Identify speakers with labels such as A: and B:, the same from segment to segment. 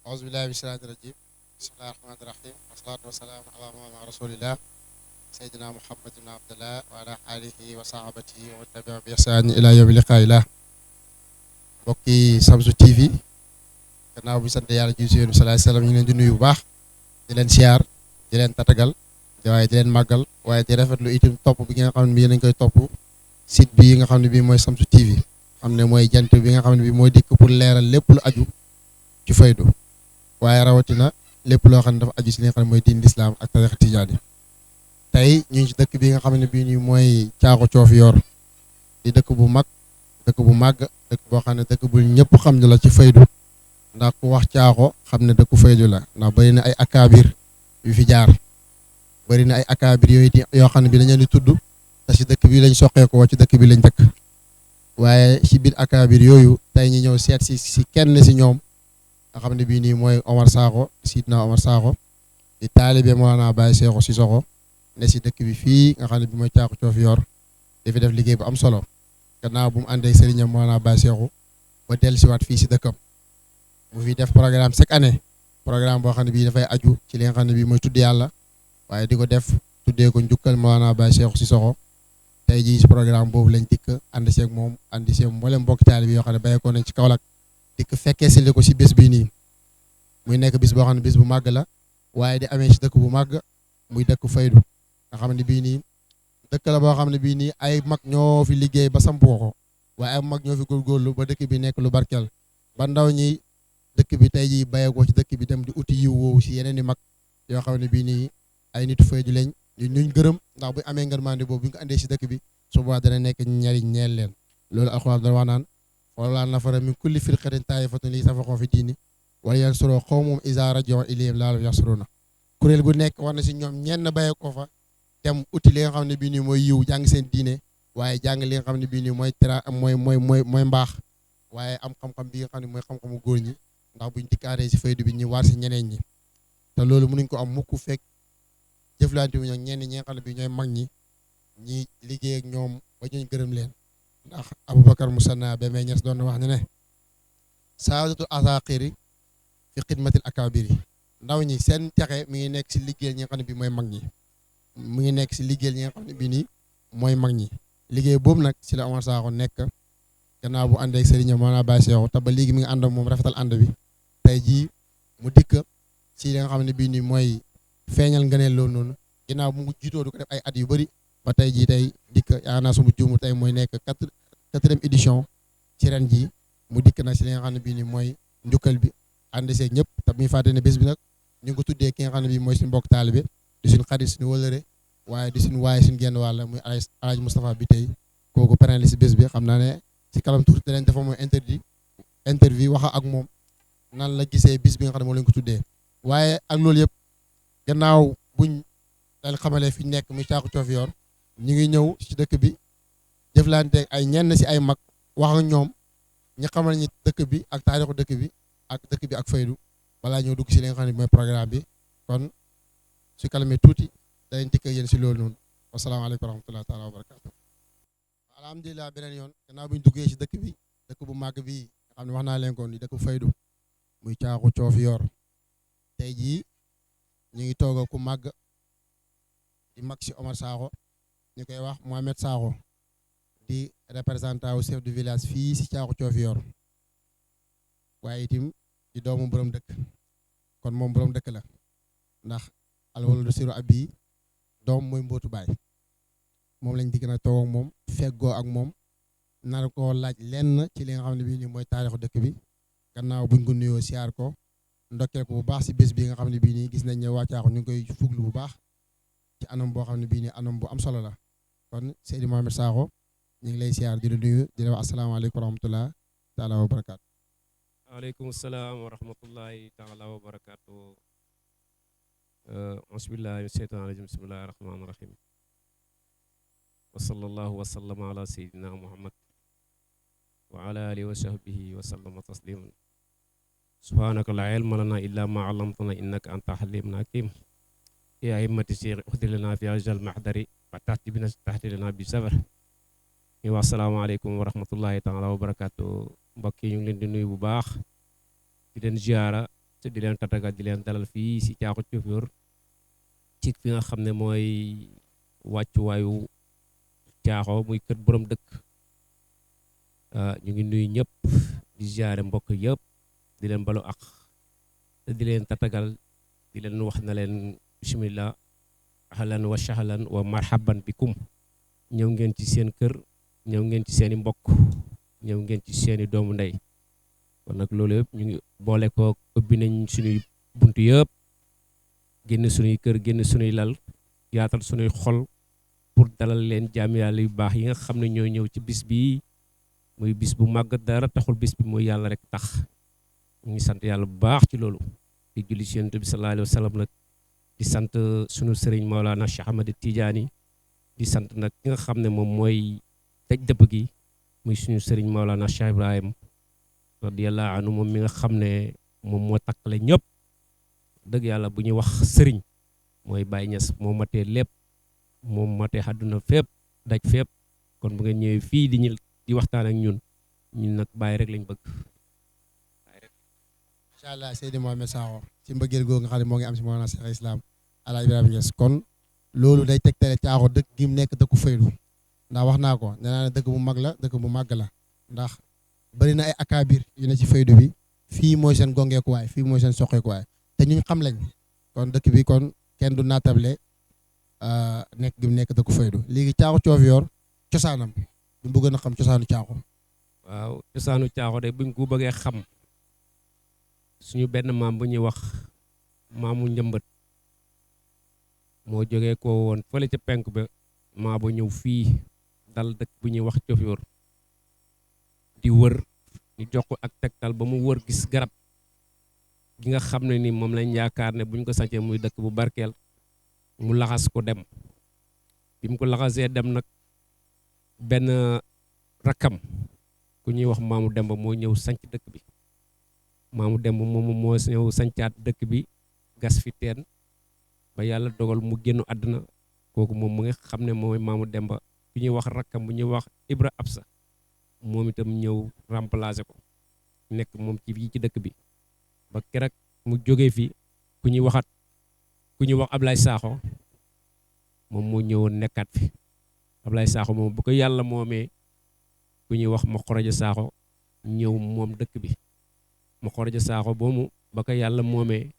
A: auzu billahi min shaytaani rajim bismillahi rahmaani rahim wasalaatu wasalaamu ala mawlana rasulillah sayyidina muhammad ibn abdullah wa ala alihi wa sahabatihi wa tabi'a bi ihsaan ila yawmi liqaa'illah. mbokki Shamsu TV gannaaw bi sant yàlla ji si yéen sallallahu alayhi wasallam ñu ngi leen di nuyu bu baax di leen siyaar di leen tatagal waaye di leen màggal waaye di rafetlu itam topp bi nga xam ne bii nañ koy topp site bii nga xam ne bii mooy Shamsu TV xam ne mooy jant bi nga xam ne bii mooy dikk pour leeral lépp lu aju ci faydu waaye rawatina lépp loo xam ne dafa aju si li nga xam ne mooy diin lislaam ak tarixa tijaani. tey ñu ngi ci dëkk bi nga xam ne bii nii mooy Caaxo Coofiyor di dëkk bu mag dëkk bu màgg dëkk boo xam ne dëkk bu ñëpp xam ne la ci faydu ndax ku wax Caaxo xam ne dëkku faydu la ndax bëri na ay akaabir yu fi jaar bëri na ay akaabir yooyu yoo xam ne bi dañu leen di tudd te si dëkk bi lañ soqeekoo ci dëkk bi lañ dëkk waaye si biir akaabir yooyu tey ñu ñëw seet si kenn si ñoom nga xam ne bii nii mooy Omar Sakho Sidna Omar Sakho di taalibe Mawlana Baye Cheikhou Cissokho ne si dëkk bi fii nga xam ne bi mooy Caaxo Coofiyor dafi def liggéey bu am solo gannaaw bu mu àndee sëriñam Mawlana Baye Cheikhou ba dellusiwaat fii si dëkkam mu fi def programme chaque année programme boo xam ne bii dafay aju ci li nga xam ne bii mooy tudd yàlla waaye di ko def tuddee ko njukkal Mawlana Baye Cheikhou Cissokho tey jii si programme boobu lañ dikk ànd seeg moom ànd seeg mboolem mbokki taalibe yoo xam ne bàyyeekoo nañ ci Kaolack dikk fekkee si li ko si bés bii nii muy nekk bis boo xam ne bis bu màgg la waaye di amee si dëkk bu màgg muy dëkk faydu nga xam ne bii nii dëkk la boo xam ne bii nii ay mag ñoo fi liggéey ba samp ko waaye ay mag ñoo fi góorgóorlu ba dëkk bi nekk lu barkeel ba ndaw ñi dëkk bi tey jii bàyyeekoo ci dëkk bi dem di uti yiw woowu si yeneen i mag yoo xam ne bii nii ay nitu faydu lañ ñuñ gërëm ndax bu amee ngërmande boobu bu ñu ko andee si dëkk bi su boobaa dana nekk ñariñ ñeel leen loolu alxuraan dana wax naan wala nafara min kulli firqatin taa'ifatun li yatafaqqahu fi diini wala yansuruu qawmahum izaa raja'uu ilayhim la'allahum yansuruun kuréel gu nekk war na si ñoom ñenn bàyyee ko fa dem uti li nga xam ne bii nii mooy yiw jàng seen diine waaye jàng li nga xam ne bii nii mooy mbaax waaye am xam-xam bi nga xam ne mooy xam-xamu góor ñi ndax buñ dikkaatee si faydu bi ñu waar si ñeneen ñi te loolu mënuñ ko am mukk fekk jëflante wu ñoom ñenn ñi nga xam ne bii ñooy mag ñi liggéey ak ñoom ba ñu gërëm leen ndax Aboubacar Musanna ba may ñes doon na wax ne saadatu asaqiri fi xidmatil akabiri ndaw ñi seen texe mi ngi nekk si liggéey ñi nga xam ne bii mooy mag ñi mu ngi nekk si liggéey ñi nga xam ne bii nii mooy mag ñi liggéey boobu nag si la Omar Sakho nekk gannaaw bu àndee ak sëriñam Mawlana Baye Cheikhou te ba léegi mi ngi ànd ak moom rafetal ànd bi tey jii mu dikk si li nga xam ne bii nii mooy feeñal ngëneel loolu noonu ginnaaw bu mu jiitoo du ko def ay at yu bëri ba tey jii tey dikk yaa naa suma juumu tey mooy nekk quatrième édition ci ren jii mu dikk nag si li nga xam ne bii nii mooy njukkal bi ànd seeg ñëpp te bu ñu fàtte ne bés bi nag ñu ngi ko tuddee ki nga xam ne bii mooy suñu mbokk taalibe di suñu xarit suñu wëlëre waaye di suñu genn wàll muy Alaaji Moustapha bi tey kooku paren li si bés bi xam naa ne si kalam tuuti danañ dafa mooy interview wax ak moom nan la gisee bis bi nga xam ne moom lañ ko tuddee waaye ak loolu yëpp gannaaw buñ dal xamalee fi nekk muy Caaxo Coofiyor ñu ngi ñëw ci dëkk bi jëflante ay ñenn si ay mag wax ak ñoom ñi xamal ñi dëkk bi ak taarixu dëkk bi ak faydu balaa ñëw dugg si li nga xam ne mooy programme bi kon su kalamee tuuti danañ dikk ak yéen si loolu noonu wasalaamaaleykum wa rahmatullahi taala wa barakatu alhamdulilah beneen yoon gannaaw bu ñu duggee si dëkk bi dëkk bu màgg bi nga xam ne wax naa leen ko ni dëkk faydu muy Caaxo Coofiyor tey jii ñu ngi toog ku màgg di mag si Omar Sakho ñu koy wax Mohamed Sakho di représentant wu chef de village fii si Caaxo Coofiyor waaye itam di doomu borom dëkk kon moom borom dëkk la ndax alwaladu siru abi doom mooy mbootu baay moom lañ digg na toog ak moom feggoo ak moom nar koo laaj lenn ci li nga xam ne bii nii mooy taarixu dëkk bi gannaaw buñ ko nuyoo siyaar ko ndokkeel ko bu baax si bés bi nga xam ne bii nii gis nañ ne waa Caaxo ñu ngi koy fuglu bu baax ci anam boo xam ne bii nii anam bu am solo la kon Seydi Mohamed Sakho ñu ngi lay siyaar di la nuyu di la wax asalaamaaleykum wa rahmatullah taala wa barakaatu.
B: waaleykum salaam wa rahmatullahi taala wa barakaatu. bismillahi sheytaan rajim bismillahi rahmaani rahim wa sallallahu wa sallama ala seydina muhammad wa ala alihi wa sahbihi wa sallama tasliman subhanaka la ilma lana illa ma allamtana innaka anta halimul hakim ya himmati cheikh uxdi lana fi ajal mahdari wa taxti bina taxti lana bi sabar ñu wax asalaamaaleykum wa rahmatullahi taala wa barakaatu mbokk yi ñu ngi leen di nuyu bu baax di leen ziyaara te di leen tatagal di leen dalal fii si Caaxo Cofior ci fi nga xam ne mooy wàccuwaayu Caaxo muy kër borom dëkk. ñu ngi nuyu ñëpp di ziare mbokk yëpp di leen balu ak te di leen tatagal di leen wax na leen bismillah ahlan wa sahlan wa marhaban bikum. ñëw ngeen ci seen kër, ñëw ngeen ci seeni mbokk, ñëw ngeen ci seeni doomu ndey. kon nag loolu yëpp ñu ngi boole ko ubbi nañ suñuy bunt yëpp, génn suñuy kër, génn suñuy lal, yaatal suñuy xol pour dalal leen jaami yàlla yu baax yi nga xam ne ñoo ñëw ci bis bii muy bis bu màgg, dara taxul bis bi mooy yàlla rek tax. ñu ngi sant yàlla bu baax ci loolu di julli ci Yonent bi sallallahu alayhi wa sallam nag di sant sunu sëriñ Maolana Cheikh Ahmad Tidiane, di sant nag ki nga xam ne moom mooy daj dëpp gi muy suñu sëriñ Maolana Cheikh Ibrahim radiyallahu anhu, moom mi nga xam ne moom moo takkale ñëpp. dëgg yàlla bu ñuy wax sëriñ mooy Baye Niass, moo matee lépp, moom matee àdduna fépp daj fépp. kon bu ngeen ñëwee fii di waxtaan ak ñun nag Baye rek lañ bëgg.
A: incha allah Seydi Mouhamed Sakho ci mbëggeel googu nga xam ne moo ngi am si Mawlana Cheikh Islam Alaaji Ibrahima Niass. kon loolu day tegtale Caaxo dëkk gi mu nekk dëkku faydu, ndax wax naa ko nee naa ne dëkk bu mag la, dëkk bu màgg la, ndax bari na ay akaabir yu ne ci faydu bi. fii mooy seen gongeekuwaay, fii mooy seen soqeekuwaay, te ñun xam lañ. kon dëkk bi kon kenn du naatable nekk gi mu nekk dëkku faydu. léegi Caaxo Cofior cosaanam ñu bëgg na xam cosaanu Caaxo.
B: waaw cosaanu Caaxo de buñ ko bëggee xam, suñu benn maam bu ñuy wax maamu njëmbat moo jógee ko woon fële ca penk ba maa ba ñëw fii dal dëkk bu ñuy wax Cofior di wër. ñu jox ko ak tegtal ba mu wër gis garab gi nga xam ne ni moom lañ yaakaar ne buñ ko sancee muy dëkk bu barkeel, mu laxas ko dem. bi mu ko laxasee dem nag benn rakkam ku ñuy wax maamu Demba moo ñëw sanc dëkk bi. maamu Demba moomu moo ñëw sancaat dëkk bi, gas fi teen ba yàlla dogal mu génn àdduna. kooku moom mu nga xam ne mooy maamu Demba ku ñuy wax rakkam bu ñuy wax Ibra Absa moom itam ñëw remplacer ko nekk moom ci fii ci dëkk bi ba keroog mu jógee fi ku ñuy wax Ablaye Sakho moom moo ñëwoon nekkaat fi. Ablaye Sakho moom bu ko yàlla moomee ku ñuy wax Makhoroja Sakho ñëw moom dëkk bi. Makhoroja Sakho boobu ba ko yàlla moomee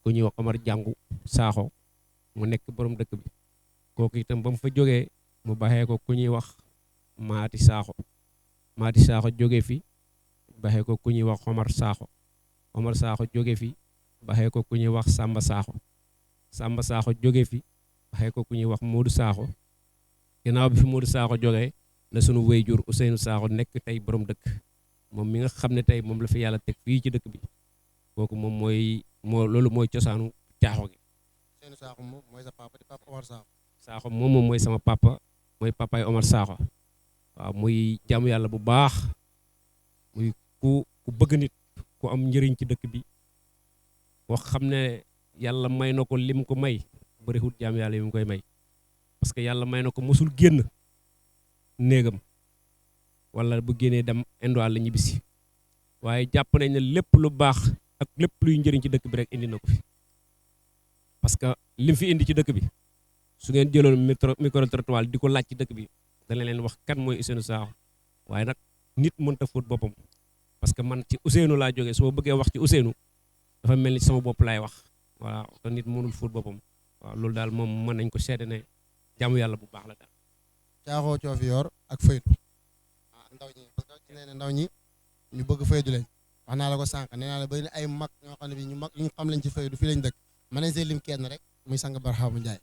B: ku ñuy wax Omar Jàngu Sakho mu nekk borom dëkk bi. kooku itam ba mu fa jógee mu baxee ko ku ñuy wax Maati Sakho. Maati Sakho jóge fi baxee ko ku ñuy wax Omar Sakho. Omar Sakho jóge fi baxee ko ku ñuy wax Samba Sakho. Samba Sakho jóge fi baxee ko ku ñuy wax Modou Sakho. ginnaaw bi fi Modou Sakho jógee la sunu wéyjur Ousseynou Sakho nekk tey borom dëkk, moom mi nga xam ne tey moom la fi yàlla teg fii ci dëkk bi. kooku moom loolu mooy cosaanu Caaxo gi.
A: Ousseynou Sakho moom mooy sa papa di papa Omar Sakho.
B: Sakho moom mooy sama papa, mooy papaay Omar Sakho. waaw muy jaamu yàlla bu baax, muy ku bëgg nit, ku am njëriñ ci dëkk bi. wax xam ne yàlla may na ko lim ko may bëriwul jaamu yàlla yi mu koy may, parce que yàlla may na ko mosul génn néegam wala bu génnee dem indo àll ñibbisi. waaye jàpp nañ ne lépp lu baax ak lépp luy njëriñ ci dëkk bi rek indi na ko fi, parce que lim fi indi ci dëkk bi su ngeen jëloon micro-trottoir di ko laaj ci dëkk bi dana leen wax kan mooy Ousseynou Sakho. waaye nag nit mënta fóot boppam, parce que man ci Ousseynou laa jógee, su ma bëggee wax ci Ousseynou dafa mel ni sama bopp laay wax. voilà te nit mënul fóot boppam. waaw loolu daal moom mën nañ ko seede ne jaamu yàlla bu baax la daal.
A: Caaxo Cofior ak faydu. ndaw ñi parce que nee na ndaw ñi ñu bëgg faydu lañ. wax naa la ko sànq nee naa la bari na ay mag ñoo xam ne bi ñu xam lañ ci faydu fii lañ dëkk. mën nañ see lim kenn rek muy sang Barhaamu Njaay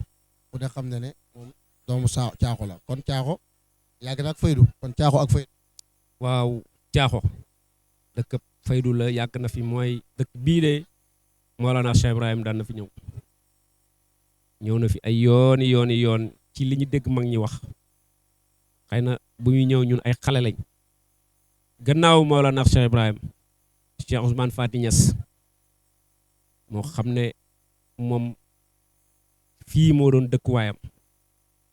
A: ku ne xam ne moom doomu Caaxo la. kon Caaxo yàgg na ak faydu, kon Caaxo ak faydu.
B: waaw Caaxo dëkk faydu la, yàgg na fi. mooy dëkk bii de Mawlana Cheikh Ibrahim daan na fi ñëw na fi ay yoon ci li ñu dégg mag ñi wax. xëy na bu ñuy ñëw ñun ay xale lañ. gannaaw Mawlana Cheikh Ibrahim, Cheikh Ousmane Fati Niass moo xam ne moom fii moo doon dëkkuwaayam.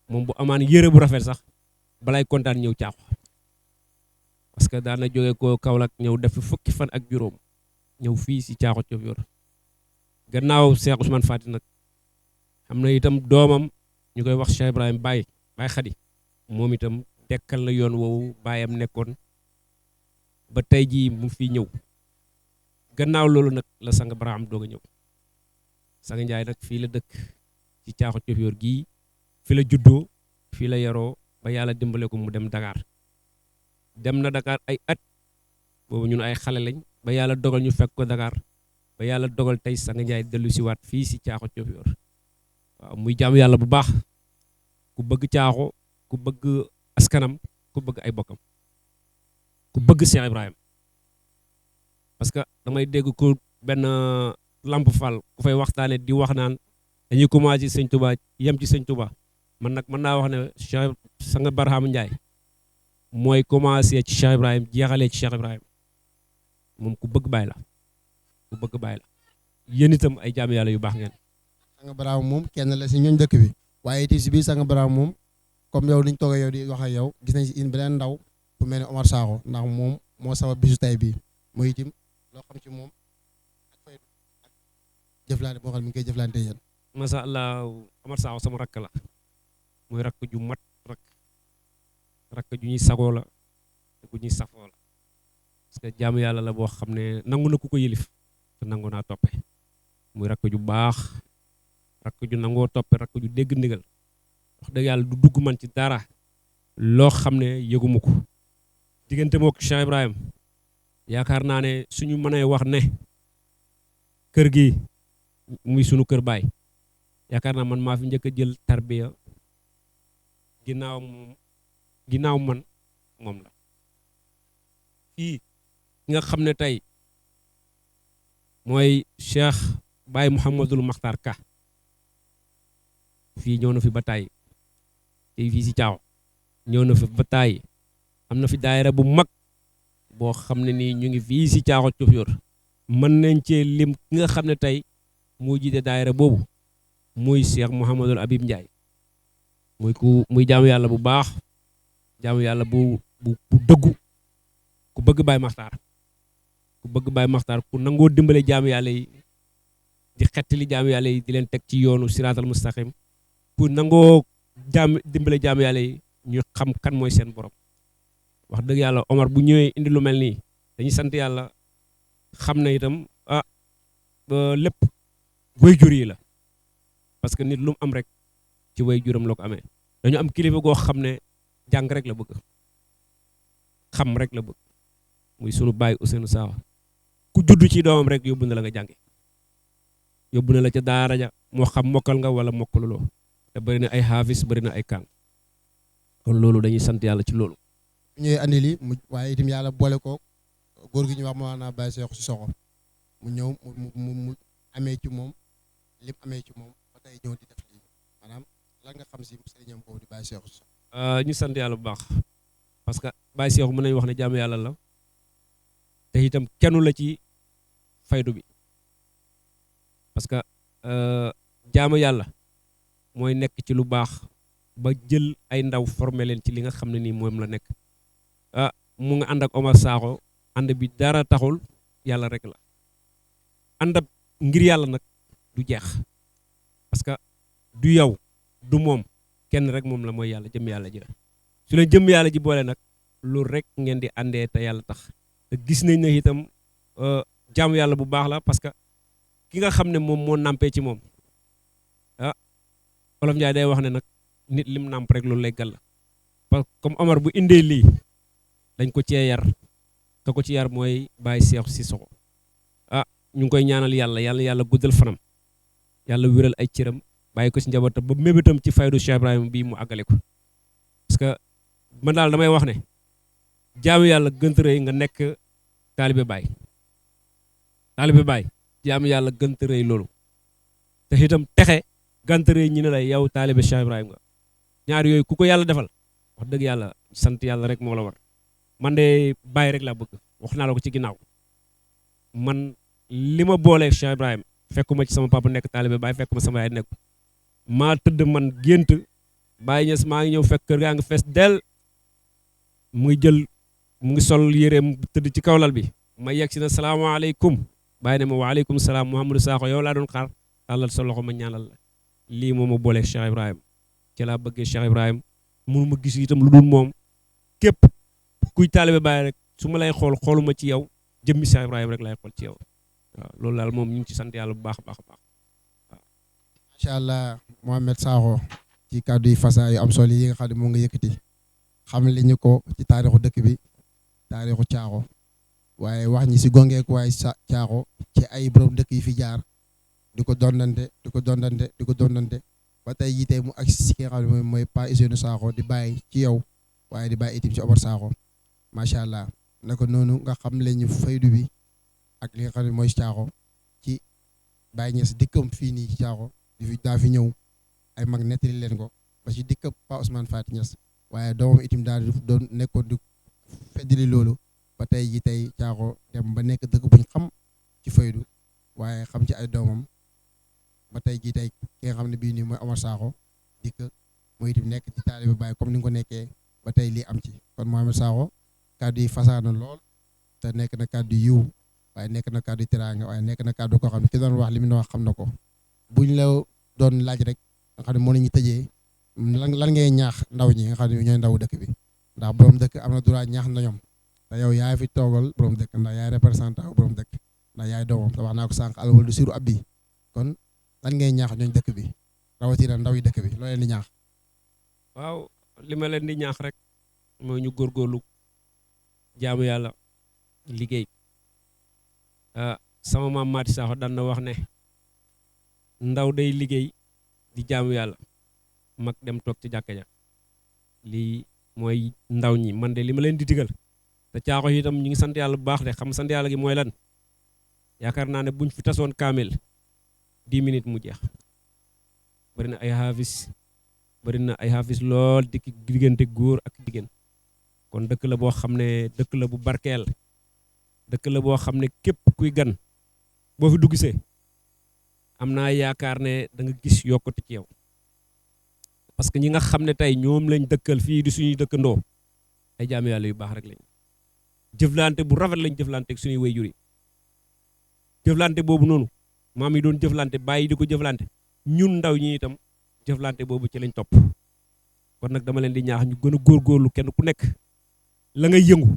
B: moom bu amaan yére bu rafet sax balay kontaan ñëw Caaxo, parce que daana jóge ko Kaolack ñëw def fi fukki fan ak juróom ñëw fii si Caaxo Diofior gannaaw Cheikh Ousmane Fati nag am na itam doomam ñu koy wax Cheikh Ibrahima Baye Khady moom itam dekkal na yoon woowu baayam nekkoon ba tey jii mu fi ñëw gannaaw loolu nag la sang Barham doog a ñëw sang Njaay nag fii la dëkk ci Caaxo Diofior gii fi la juddoo fii la yaroo ba yàlla dimbale ko mu dem Dakar dem na Dakar ay at boobu ñun ay xale lañ ba yàlla dogal ñu fekk ko Dakar ba yàlla dogal tey sang Njaay dellu si waat fii si Caaxo Diofior waaw muy jaamu yàlla bu baax ku bëgg Caaxo ku bëgg askanam ku bëgg ay bokkam ku bëgg Cheikh Ibrahima parce que damay dégg ko benn Lamp Fall ku fay waxtaane di wax naan dañuy commencé sëñ Touba yem ci sëñ Touba man nag mën naa wax ne Cheikh sang Barham Ndiaye mooy commencé ci Cheikh Ibrahima jeexalee ci Cheikh Ibrahima moom ku bëgg baay la ku bëgg baay la yéen itam ay jaamu yàlla yu baax ngeen.
A: sang Barham moom kenn la si ñooñ dëkk bi waaye itam si biir sang Barham moom comme yow liñ toog yow di wax ak yow gis nañ si beneen ndaw bu mel ne Omar Sakho ndax moom moo sabab bisu tay bii muy itam loo xam ci moom ak fay ak jëflante boo xam ne mi ngi koy jëflante yéen.
B: Masha Allah Omar Sakho sama rakk la muy rakk ju mat rakk ju ñuy sagoo la te ku ñuy safoo la parce que jaamu yàlla la boo xam ne nangu na ku ko yëlif te nangu naa toppe muy rakk ju baax rakk ju nangoo toppe rakk ju dégg ndigal wax dëgg yàlla du dugg man ci dara loo xam ne yëguma ko diggante mook Cheikh Ibrahima yaakaar naa ne suñu mënee wax ne kër gi muy sunu kër baay yaakaar naa man maa fi njëkk a jël tarbiya ginnaaw man moom la fii nga xam ne tey mooy Cheikh Baye Mouhamadul Makhtar Ka fii ñëw na fi ba tàyyi fii si Caaxo ñëw na fi ba tàyyi am na fi daayira bu mag boo xam ne nii ñu ngi fii si Caaxo Diofior mën nañ cee lim ki nga xam ne tey moo jiite daayira boobu muy Cheikh Mouhamadul Habib Ndiaye muy jaamu yàlla bu baax jaamu yàlla bu dëggu ku bëgg Baye Makhtar ku nangoo dimbale jaamu yàlla yi di xettali jaamu yàlla yi di leen teg ci yoonu siraatal mustaqim ku nangoo dimbale jaamu yàlla yi ñu xam kan mooy seen borom wax dëgg yàlla Omar bu ñëwee indi lu mel nii dañuy sant yàlla xam na itam lépp way jur yi la parce que nit lu mu am rek ci way juram la ko amee dañu am kilifa goo xam ne jàng rek la bëgg xam rek la bëgg muy sunu baay Ousseynou Sakho ku judd ci doomam rek yóbbu na la nga jàngi yóbbu na la ca daara ja moo xam mokkal nga wala mokkaluloo te bëri na ay xaafis bëri na ay kàng kon loolu dañuy sant yàlla ci loolu.
A: bu ñëwee andi lii waaye itam yàlla boole ko góor gi ñu wax Mawlana Baye Cheikh Cissokho mu ñëw mu amee ci moom lim amee ci moom ba tey ñëw di def lii maanaam lan nga xam si sëriñam boobu di Baye Cheikh Cissokho.
B: ñu sant yàlla bu baax parce que Baye Cheikh mën nañu wax ne jaamu yàlla la te itam kenn la ci faydu bi parce que jaamu yàlla mooy nekk ci lu baax ba jël ay ndaw formé leen ci li nga xam ne nii moom la nekk mu nga ànd ak Omar Sakho ànd bi dara taxul yàlla rek la ànd ab ngir yàlla nag du jeex parce que du yow du moom kenn rek moom la mooy yàlla jëm yàlla ji la su leen jëm yàlla ji boole nag loolu rek ngeen di àndee te yàlla tax te gis nañ ne itam jaamu yàlla bu baax la parce que ki nga xam ne moom moo nàmpee ci moom Wolof Njaay day wax ne nag nit lim nàmp rek loolu lay gàll parce que comme Omar bu indee lii dañ ko cee yar ka ko ci yar mooy Baye Cheikh Cissokho ñu ngi koy ñaanal yàlla guddal fanam yàlla wéral ay cëram bàyyi ko ci njabootam ba mébétam ci faydu Cheikh Ibrahima bii mu àggale ko parce que man daal damay wax ne jaamu yàlla gënt rëy nga nekk taalibe Baye jaamu yàlla gënt rëy loolu te itam texe gënt rëy ñi ne la yow taalibe Cheikh Ibrahima nga ñaar yooyu ku ko yàlla defal wax dëgg yàlla sant yàlla rek moo la war man de Baye rek laa bëgg wax naa la ko ci ginnaaw man li ma booleeg Cheikh Ibrahima fekkuma ci sama papa nekk taalibe Baye fekkuma sama yaay nekk maa tëdd man gént Baye Niass maa ngi ñëw fekk kër gaa ngi fees del mu ngi sol yéreem tëdd ci kawlal bi ma yegg si na salaamaaleykum bàyyi ne ma waaleykum salaam Mouhamadou Sakho yow laa doon xaar tàllal sa loxo ma ñaanal la lii moo ma booleeg Cheikh Ibrahima ci laa bëggee Cheikh Ibrahima mënu ma gis itam lu dul moom képp kuy taalibe Baay rek su ma lay xool xooluma ci yow jëmmi Cheikh Ibrahima rek lay xool ci yow waaw loolu daal moom ñu ngi ci sant yàlla bu baax a baax a baax.
A: macha allah Mohamed Sakho ci kàddu yi fasaa yu am solo yi nga xam ne moo nga yëkkati xam li ñu ko ci taarixu dëkk bi taarixu Caaxo waaye wax ñi si gongeeku waaye Caaxo ci ay borom dëkk yi fi jaar di ko dondante ba tey jii tey mu ak si ki nga xam ne mooy Pa Ousseynou Sakho di bàyyi ci yow waaye di bàyyi itam ci Omar Sakho macha allah naka noonu nga xam le ñu faydu bi ak li nga xam ne mooy Caaxo ci Baye Niass dikkam fii nii ci Caaxo daa fi ñëw ay mag nettali leen ko ba ci dikkam Pa Ousmane Faty Niass waaye doomam itam daal di doon nekkoon di feddali loolu ba tey ji tey Caaxo dem ba nekk dëkk buñ xam ci faydu waaye xam ci ay doomam ba tey ji tey ki nga xam ne bii nii mooy Omar Sakho dikk mooy itam nekk ci taalibe Baay comme ni nga ko nekkee ba tey lii am ci kon Mohamed Sakho kàddu yi fasaana lool te nekk na kàddu yiw waaye nekk na kàddu teraanga waaye nekk na kàddu koo xam ne ki doon wax li mu wax xam na ko buñ la doon laaj rek nga xam ne moo la ñu tëjee lan ngay ñaax ndaw ñi nga xam ne ñooy ndaw dëkk bi ndax borom dëkk am na droit ñaax na ñoom te yow yaay fi toogal borom dëkk ndax yaay représentant borom dëkk ndax yaay doomam te wax naa ko sànq alwal du siru ab bi kon lan ngay ñaax ñooñ dëkk bi rawatina ndaw yi dëkk bi loo leen di ñaax.
B: waaw li ma leen di ñaax rek mooy ñu góorgóorlu jaamu yàlla liggéey sama maam Maati Sakho daan na wax ne ndaw day liggéey di jaamu yàlla mag dem toog ci jàkka ja lii mooy ndaw ñi man de li ma leen di digal te Caaxo itam ñu ngi sant yàlla bu baax de xam sant yàlla gi mooy lan yaakaar naa ne buñ fi tasoon kaamil 10 minutes mu jeex bari na ay xaafis lool di diggante góor ak jigéen kon dëkk la boo xam ne dëkk la bu barkeel dëkk la boo xam ne képp kuy gan boo fi duggsee am naa yaakaar ne da nga gis yokkute ci yow parce que ñi nga xam ne tey ñoom lañ dëkkal fii di suñuy dëkkandoo ay jaam yàlla yu baax rek lañ jëflante bu rafet lañ jëflante ak suñuy waajur yi jëflante boobu noonu maam yi doon jëflante bàyyi di ko jëflante ñun ndaw ñi itam jëflante boobu ci lañ topp kon nag dama leen di ñaax ñu gën a góorgóorlu kenn ku nekk la ngay yëngu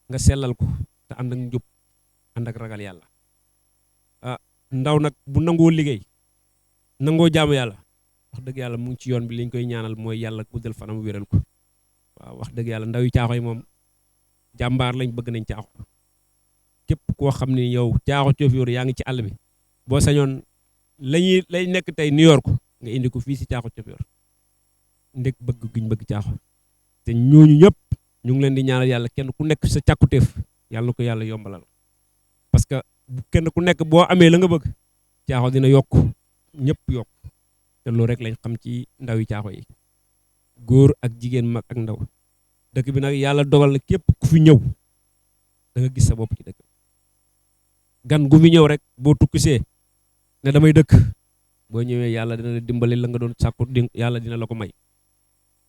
B: nga sellal ko te ànd ak njub ànd ak ragal yàlla ndaw nag bu nangoo liggéey nangoo jaamu yàlla wax dëgg yàlla mu ngi ci yoon bi liñ koy ñaanal mooy yàlla guddal fanam wéral ko waaw wax dëgg yàlla ndaw yi Caaxo yi moom jàmbaar lañ bëgg nañ Caaxo képp koo xam ne yow Caaxo Cofior yaa ngi ci àll bi boo sañoon lay nekk tey New York nga indi ko fii si Caaxo Cofior ndek bëgg guñ bëgg Caaxo te ñooñu ñëpp ñu ngi leen di ñaanal yàlla kenn ku nekk sa càkkutéef yàlla na ko yàlla yombalal parce que kenn ku nekk boo amee la nga bëgg Caaxo dina yokk ñëpp yokk te loolu rek lañ xam ci ndaw yi Caaxo yi góor ak jigéen mag ak ndaw dëkk bi nag yàlla dogal na képp ku fi ñëw da nga gis sa bopp ci dëkk gan gu fi ñëw rek boo tukkisee ne damay dëkk boo ñëwee yàlla dina la dimbali la nga doon sàkku yàlla dina la ko may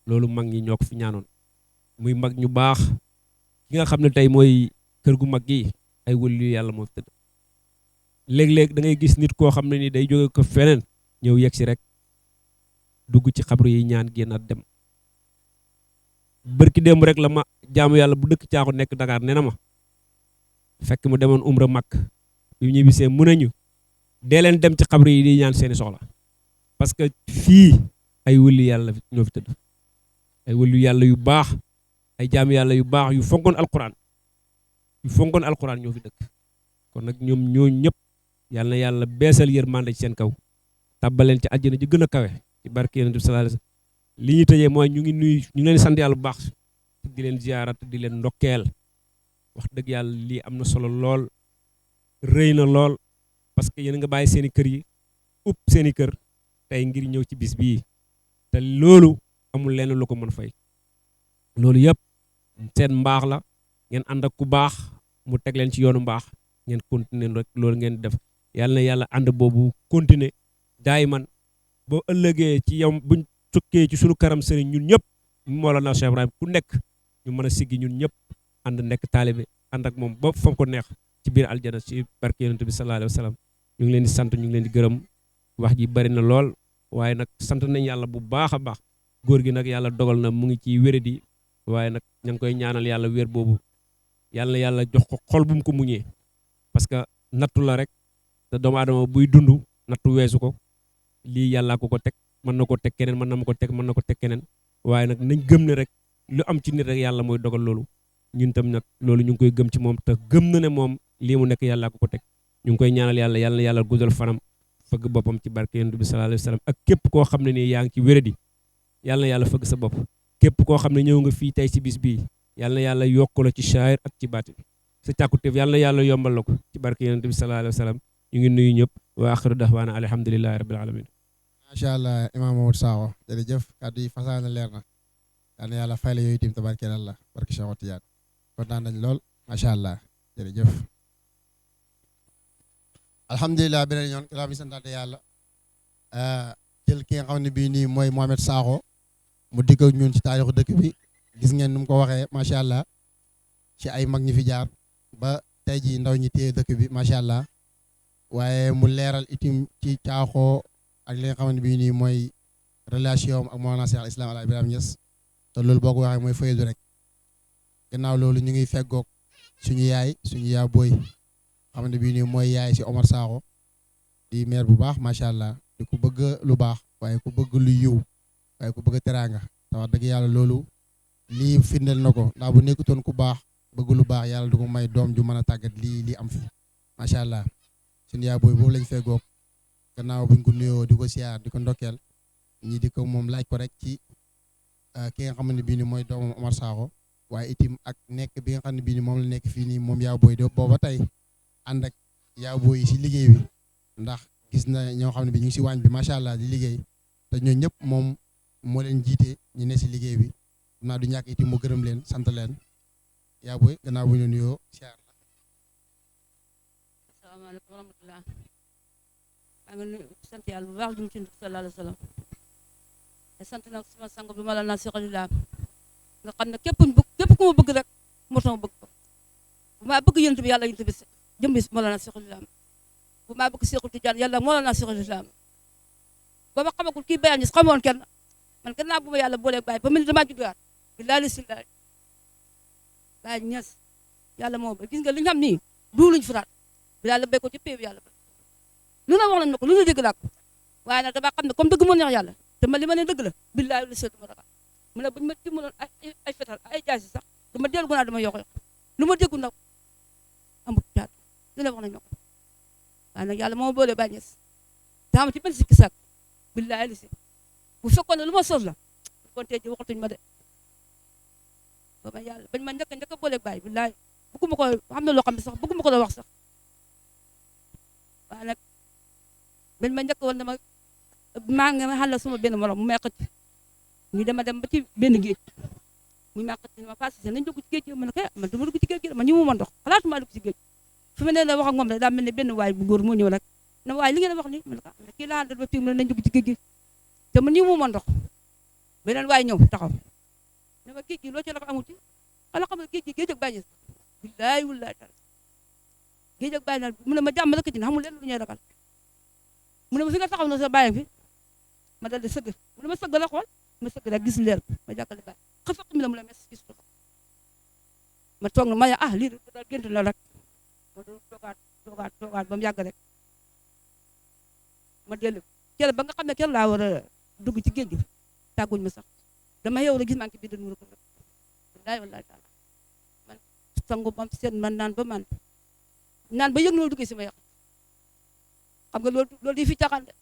B: loolu mag ñi ñoo ko fi ñaanoon muy mag ñu baax ki nga xam ne tey mooy kër gu mag gi ay wëllu yàlla moo fi tëdd léeg-léeg da ngay gis nit koo xam ne ni day jóge ko feneen ñëw yegg si rek dugg ci xabru yi ñaan génnaat dem bërki démb rek la ma jaamu yàlla bu dëkk Caaxo nekk Dakar nee na ma fekk mu demoon umra Makk bi mu ñibbisee mu nañu dee leen dem ci xabru yi di ñaan seeni soxla parce que fii ay wëllu yàlla ñoo fi tëdd ay wëllu yàlla yu baax ay jaamu yàlla yu baax yu fonkoon alquran ñoo fi dëkk kon nag ñoom ñoo ñëpp yàlla na yàlla beesal yërmande ci seen kaw tàbbaleen ci àjjana ji gën a kawe ci barke Yonent bi sallallahu alayhi wasallam li ñu tëjee mooy ñu ngi leen sant yàlla bu baax di leen ziyaarat di leen ndokkeel wax dëgg yàlla lii am na solo lool rëy na lool parce que yéen nga bàyyi seeni kër yi upp seeni kër tey ngir ñëw ci bis bii te loolu amul lenn lu ko mën fay loolu yëpp seen mbaax la ngeen ànd ak ku baax mu teg leen ci yoonu mbaax ngeen continuer rek loolu ngeen def yàlla na yàlla ànd boobu continuer daay man boo ëllëgee ci yow buñ tukkee ci sunu karam sëriñ ñun ñëpp Mawlana Cheikh Ibrahim ku nekk ñu mën a siggi ñun ñëpp ànd nekk taalibe ànd ak moom ba fa ko neex ci biir aljana ci barke yonent bi sallallahu alayhi wa sallam ñu ngi leen di sant ñu ngi leen di gërëm wax ji bari na lool waaye nag sant nañ yàlla bu baax a baax góor gi nag yàlla dogal na mu ngi ci wéradi waaye nag ña ngi koy ñaanal yàlla wér boobu yàlla jox ko xol bu mu ko muñee parce que nattu la rek te doomu aadama buy dund nattu weesu ko lii yàllaa ko teg mën na ko teg keneen mën na ma ko teg mën na ko teg keneen waaye nag nañ gëm ne rek lu am ci nit rek yàlla mooy dogal loolu ñun tam nag loolu ñu ngi koy gëm ci moom te gëm na ne moom lii mu nekk yàllaa ko teg ñu ngi koy ñaanal yàlla guddal fanam fëgg boppam ci barke yonent bi sallallahu alayhi wa sallam ak képp koo xam ne nii yaa ngi ci wéradi yàlla na yàlla fëgg sa bopp képp koo xam ne ñëw nga fii tey si bis bii yàlla na yàlla yokk la ci shaahir ak ci baatin sa càkkutéef yàlla na yàlla yombal la ko ci barke yonent bi sallallahu alayhi wa sallam ñu ngi nuyu ñëpp wa axiru dahwaana alhamdulillahi rabbil alamin
A: macha allah imaam Mamadou Sakho jërëjëf kàddu yi fasaana leer na yal na yàlla fay la yooyu tim tabarkeel Allah barke Cheikh Tidiane kontaan nañ lool macha allah jërëjëf alhamdulilah beneen yoon kilaa bi santaate yàlla jël ki nga xam ne bii nii mooy Mohamed Sakho mu dikk ak ñun ci taarixu dëkk bi gis ngeen nu mu ko waxee macha allah ci ay mag ñi fi jaar ba tey ji ndaw ñi téye dëkk bi macha allah waaye mu leeral itim ci Sakho ak li nga xam ne bii nii mooy relation ak Mawlana Cheikh al Islam Alaaji Ibrahima Niass te loolu boo ko waxee mooy faydu rek gannaaw loolu ñu ngi feggoog suñu yaay booy xam ne bii nii mooy yaay si Omar Sakho di maire bu baax macha allah di ku bëgg lu baax waaye ku bëgg lu yiw waaye ku bëgg teraanga te wax dëgg yàlla loolu lii firndeel na ko ndax bu nekkutoon ku baax bëgg lu baax yàlla du ko may doom ju mën a tàggat lii am fi macha allah suñu yaay booy boobu lañ feggoog gannaaw buñ ko nuyoo di ko siyaar di ko ndokkeel ñi di ko moom laaj ko rek ci ki nga xam ne bii nii mooy doomam Omar Sakho waaye itim ak nekk bi nga xam ne bii nii moom la nekk fii nii moom yaa booy de booba tey ànd ak yaa booy si liggéey bi ndax gis na ñoo xam ne bi ñu ngi si waañ bi macha allah di liggéey te ñoo ñëpp moom moo leen jiite ñu ne si liggéey bi xam naa du ñàkk itim mu gërëm leen sant leen yaa booy gannaaw bu ñu nuyoo siyaar la.
C: asalaamaaleykum wa rahmatulah. maa ngi nuyu sant yàlla bu baax di mu ci sallallahu alayhi wa sallam te sant nag sama sang bi ma la naa siqalilaa nga xam ne képp ku ma bëgg rek moo tax ma bëgg ko bu maa bëgg yonent bi yàlla yonent bi jëm bis ma la naa siqalilaa bu maa bëgg Seexul Tijaan yàlla moo la naa siqalilaa ba ma xamagul kii bayal ñi xamoon kenn man gannaaw bu ma yàlla booleeg bàyyi ba mel ni damaa judduwaat billaahi la sillaay bàyyi ñes yàlla moo ba gis nga li ñu xam nii duuluñ furaat bi yàlla béy ko ci péew yàlla lu na wax nañ ma ko lu na dégg laa ko waaye nag dama xam ne comme dëgg moo neex yàlla te ma li ma ne dëgg la billaahi la seetlu ma ragal mu ne buñu ma timmaloon ay fetal ay jaasi sax dama dellu gu naa dama yokk lu ma déggu nag amut caat lu ne wax nañ ma ko waaye nag yàlla moo boole bàyyi ñes daama ci benn sikki saak billaahi la si bu fekkoon ne lu ma sos la kon tey ji waxatuñ ma de ba ma yàlla bañ ma njëkk a boole bàyyi billaahi bëgguma ko xam ne loo xam ne sax bëgguma ko la wax sax waaye nag bañ ma njëkk woon dama maa ngi xàll suma benn morom mu may xëcc ñu dem ba ci benn géej mu may xëcc ma passé nañ dugg ci géej gi man kay man dama dugg ci géej gi man ñu mu ma ndox xalaatuma dugg ci géej fi ma ne la wax ak moom rek daa mel ne benn waay bu góor moo ñëw rek na waaye li ngeen wax ni man kii laa àndal ba fii mu ne nañ dugg ci géej gi te man ñu mu ma ndox beneen waay ñëw taxaw ne ma géej gi loo ci la ko amuti xala xam ne géej gi géej ak bàyyi billaay wallaay taala géej ak bàyyi mu ne ma jàmm la ko ci xamul leen lu ñuy ragal mu ne ma fi nga taxaw na sa bàyyi fi ma dal di sëgg mu ne ma sëgg la xool ma sëgg rek gis leer ma jàkkale bàyyi xafaq mi la mu la mes gis ko ma toog na ma ya ah lii daal gént la rek ma doon toogaat ba mu yàgg rek ma dellu kër ba nga xam ne kër laa war a dugg ci géej gi tàgguñ ma sax dama yow rek gis maa ngi ci biir nuuru ko wallaay wallaay taala man sangu bam seen man naan ba yëg na duggee si ma yàq xam nga loolu di fi caaxaan de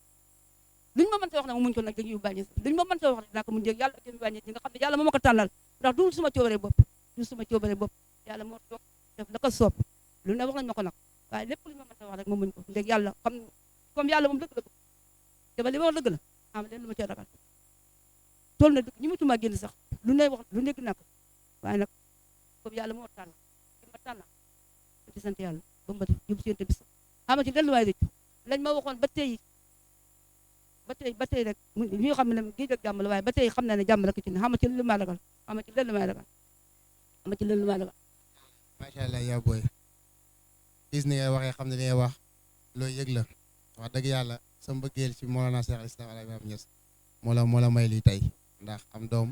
C: luñ ma mënta wax nag muñ ko nag dañuy bàññi luñ ma mënta wax dinaa ko muñ jég yàlla ak yéen bàññi ñi nga xam ne yàlla moo ma ko tànnal ndax du suma coobare bopp yàlla moo toog def la ko soob lu ne wax nañ ma ko nag waaye lépp luñ ma mënta wax rek ma muñ ko ndég yàlla xam comme yàlla moom dëgg la ko te ba li ma wax dëgg la am leen lu ma cee ragal tool na dëgg ñi ma tumaa génn sax lu ne wax lu nekk naa ko waaye nag comme yàlla moo tànn ki ma tànn ci sant yàlla ba mu yóbbu seen bis xam ci delluwaay rëcc lañ ma waxoon ba tey rek ñu xam ne géej ak jàmm la waaye ba tey xam naa ne jàmm la ko ci ne xam ci lu ma ragal xam ci lenn lu may ragal
A: macha allah yaa booy gis ni ngay waxee xam ne li ngay wax looy yëg la wax dëgg yàlla sa mbëggeel ci Mawlana Cheikh al Islam Alaaji Ibrahima Niass moo la may lii tey ndax am doom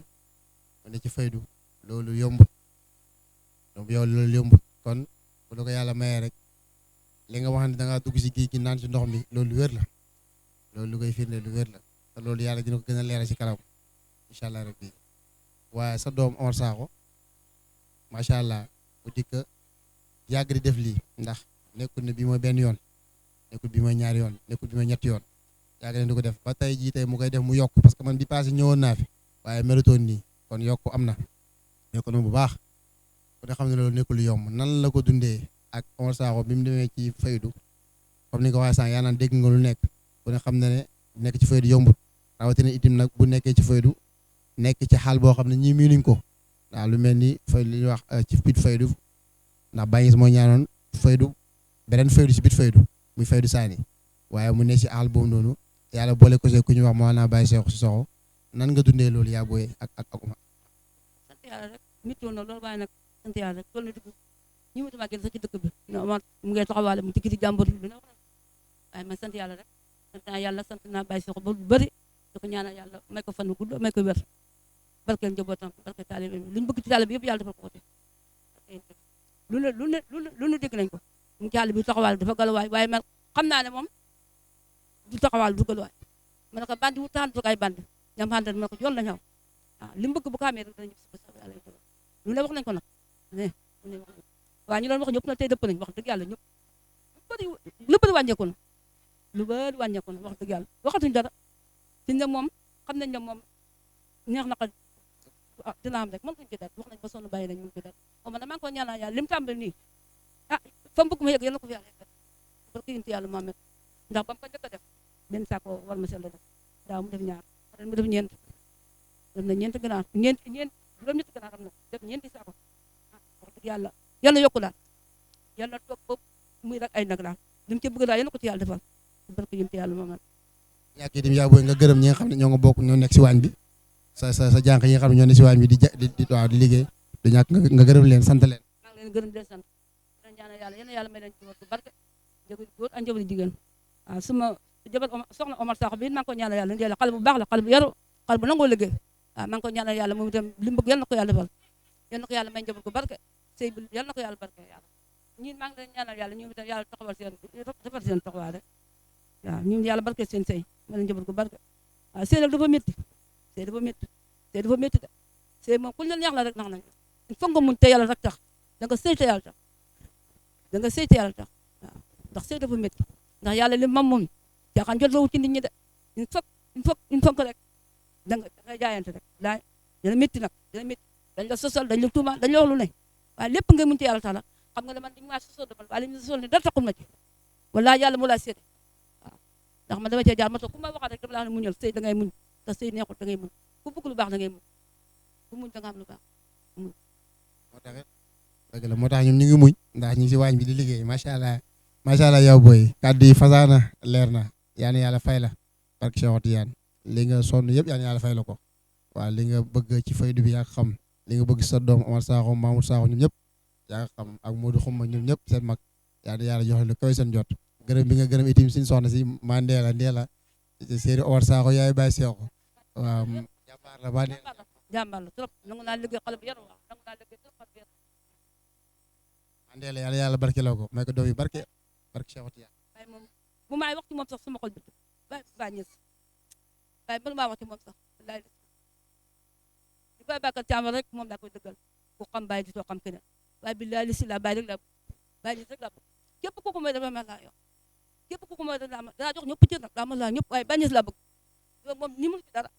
A: mu ne ci faydu loolu yombut donc yow loolu yombut kon bu la ko yàlla mayee rek li nga wax ne da ngaa dugg si géej gi naan ci ndox mi loolu lu wér la loolu lu koy firnde lu wér la te loolu yàlla dina ko gën a leeral ci kanam incha allah rabbi waaye sa doom Omar Sakho macha allah bu dikk yàgg di def lii ndax nekkul ne bii mooy benn yoon nekkul bi mooy ñaari yoon nekkul bi mooy ñetti yoon yàgg leen di ko def ba tey jii tey mu koy def mu yokk parce que man bi passé ñëwoon naa fi waaye melutoon nii kon yokk am na yokk na bu baax ku ne xam ne loolu nekkul yomb nan la ko dundee ak Omar Sakho bi mu demee ci faydu comme ni nga ko waxee sànq yaa naan dégg nga lu nekk ku ne xam ne nekk ci faydu yombut rawatina itim nag bu nekkee ci faydu nekk ci xaal boo xam ne ñii miinuñ ko waaw lu mel ni fay li ñuy wax ci biir faydu ndax bàyyi moo ñaanoon faydu beneen faydu ci biir faydu muy faydu saani waaye mu ne ci xaal boobu noonu yàlla boole ko see ku ñuy wax moo naa bàyyi Cheikh Cissokho nan nga dundee loolu yaa booyee ak Omar.
C: sant yàlla rek métti woon na loolu waaye nag sant yàlla rek toll na dugg ñi mu tumaa génn sax ci dëkk bi no Omar mu ngay taxawaale mu tikki ci jàmbur bi na waaye man sant yàlla rek sant naa yàlla sant naa bàyyi Cheikh ba lu bëri da ko ñaanal yàlla may ko fan gudd may ko wér barkeel njabootam barkeel taalibe bi lu ñu bëgg ci taalibe bi yëpp yàlla defal ko lu ne dégg nañ ko mu ci àll bi taxawaal dafa galawaay waaye man xam naa ne moom du taxawaal du galawaay ma ne ko bandi wu taxan ay bandi ñam xantan ma ne ko yoon la ñaw waaw li mu bëgg bu ko amee rek dana ñëpp si ko yàlla lu ne wax nañ ko nag waaw ñu doon wax ñëpp na tey dëpp nañ wax dëgg yàlla ñëpp lu bëri wàññeeku na lu bëri wàññeeku na wax dëgg yàlla waxatuñ dara ci ne moom xam nañ ne moom neex na ko dina am rek mën nañ ko dara wax nañ ba sonn bàyyi nañ mën ko dara o man maa ngi ko ñaanal yàlla li mu tàmbali nii fa mu bëgg ma yëg yal na ko fi yàlla yëg barke yonent yàlla Muhammad ndax ba mu ko njëkk a def benn saako war ma sell def daaw mu def ñaar ren mu def ñeent def na ñeent ganaar ñeent juróom-ñetti ganaar am na def ñeenti saako wax dëgg yàlla yàlla yokku daal yàlla toog ba muy rek ay nag daal li mu ci bëgg daal yal na ko ci yàlla defal barke yonent yàlla Muhammad
A: ñàkk yi dem yaa booy nga gërëm ñi nga xam ne ñoo nga bokk ñoo nekk si waañ bi sa jànq yi nga xam ne ñoo ne si waañ bi di liggéey du ñàkk nga gërëm leen sant leen
C: maa ngi leen gërëm di leen sant leen ñaanal yàlla yal na yàlla may leen ci wàllu barke jabar góor ak jabar jigéen waaw suma jabar soxna Omar Sakho bi maa ngi ko ñaanal yàlla ndee la xale bu baax la xale bu yaru xale bu nangoo liggéey waaw maa ngi ko ñaanal yàlla moom itam li mu bëgg yal na ko yàlla defal yal na ko yàlla may jabar ko barke sëy bi yal na ko yàlla barke yàlla ñun maa ngi leen ñaanal yàlla ñoom itam yàlla taxawal seen defal seen taxawaay rek waaw ñun yàlla barke seen sëy ma leen jabar ko barke waaw sëy nag dafa métti sëy dafa métti sëy dafa métti de sëy moom kuñ la neex la rek nax nañ il faut nga mun te yàlla rek tax da nga sëy te yàlla tax da nga sëy te yàlla tax waaw ndax sëy dafa métti ndax yàlla li mam moom caaxaan jot lawut ci nit ñi de il faut que rek da ngay jaayante rek daa dana métti nag dana métti dañ la sosal dañ la tuuma dañ la wax lu ne waaye lépp ngay mun te yàlla tax la xam nga ne man dañu maa sosal demal waaye li ñu sosal ni dara taxul ma ci wala yàlla mu laa seede waaw ndax man dama cee jaar ma toog ku ma waxaat rek dama la wax ne muñal sëy da ngay muñ te sëy neexul da ngay muñ ku bëgg lu baax da ngay muñ ku muñ da nga am lu baax muñ
A: moo tax dëgg la moo tax ñun ñu ngi muñ ndax ñu ngi si waañ bi di liggéey macha allah yow booy kàddu yi fasaana leer na yaa na yàlla fay la barke Cheikh Tidiane li nga sonn yëpp yaa na yàlla fay la ko waaw li nga bëgg ci faydu bi yaa xam li nga bëgg sa doom Omar Sakho Mamour Sakho ñoom ñëpp yaa xam ak Modou Xuma ñoom ñëpp seen mag yaa na yàlla joxe lu koy seen jot gërëm bi nga gërëm itam suñu soxna si ma Ndeela séeri Omar Sakho yaay bàyyi Cheikh waaw jàmbaar la ba
C: jàmbaar la trop nangu naa liggéey xale bu yaru waaw nangu naa liggéey trop xale bu yaru
A: Mandela yàlla barke la ko may ko doom yi barke Cheikh Tidiane
C: waaye moom bu maay wax ci moom sax sama xol bi ba ñës waaye mënu maa wax ci moom sax wallaay di bàyyi bàkkat càmbar rek moom laa koy dëggal ku xam bàyyi di soo xam keneen waaye billaay li si la bàyyi rek la bàyyi ñës rek la képp ku ko mooy dafa mel laa yow képp ku ko mooy danaa jox ñëpp cër nag daa ma laa ñëpp waaye bàyyi ñës laa bëgg yow moom ni mu ci dara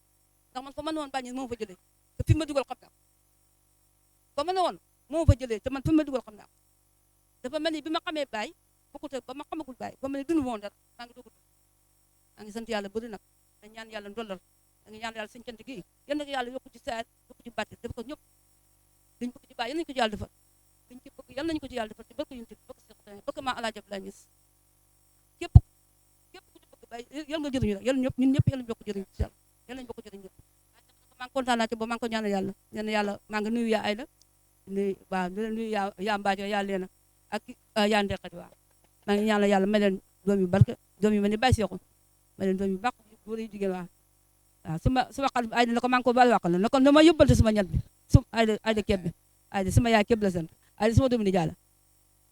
C: ndax man fa ma ne woon bàyyi ñës moo fa jëlee te fi ma dugal xam naa fa ma ne woon moo fa jëlee te man fi ma dugal xam naa dafa mel ni bi ma xamee baay bokkut ba ma xamagul baay ba ma ne dund woon dara maa ngi doog a dund maa ngi sant yàlla bëri nag dañ ñaan yàlla ndollal da nga ñaan yàlla suñu cant gi yal na ko yàlla yokku ci saar yokku ci bàtt def ko ñëpp liñ bëgg ci baay yal nañu ko ci yàlla defal liñ ci bëgg yal nañu ko ci yàlla defal ci barke yunti bëgg Seex Tijaan bëgg maa Alaaji Abdoulaye Niass képp ku ci bëgg baay yal nga jëriñu rek yal ñëpp ñun ñëpp yal nañu bokk jëriñ ci yàlla yal nañu bokk jëriñ maa ngi kontaan naa ci ba maa ngi ko ñaanal yàlla ñaan yàlla maa ngi nuyu yaa ay la nuyu waaw nuyu yaa mbaajo yaa leena ak yaa ndeqati waaw maa ngi ñaanal yàlla may leen doom yu barke doom yu mel ni Baye Seexu may leen doom yu baax góor yi jigéen waaw suma xarit Ayda na ko maa ngi ko baal wàq la na ko dama yóbbalte suma ñat bi Ayda Kebbe Ayda sama yaay Kebbe la sant Ayda sama doomu nijaay la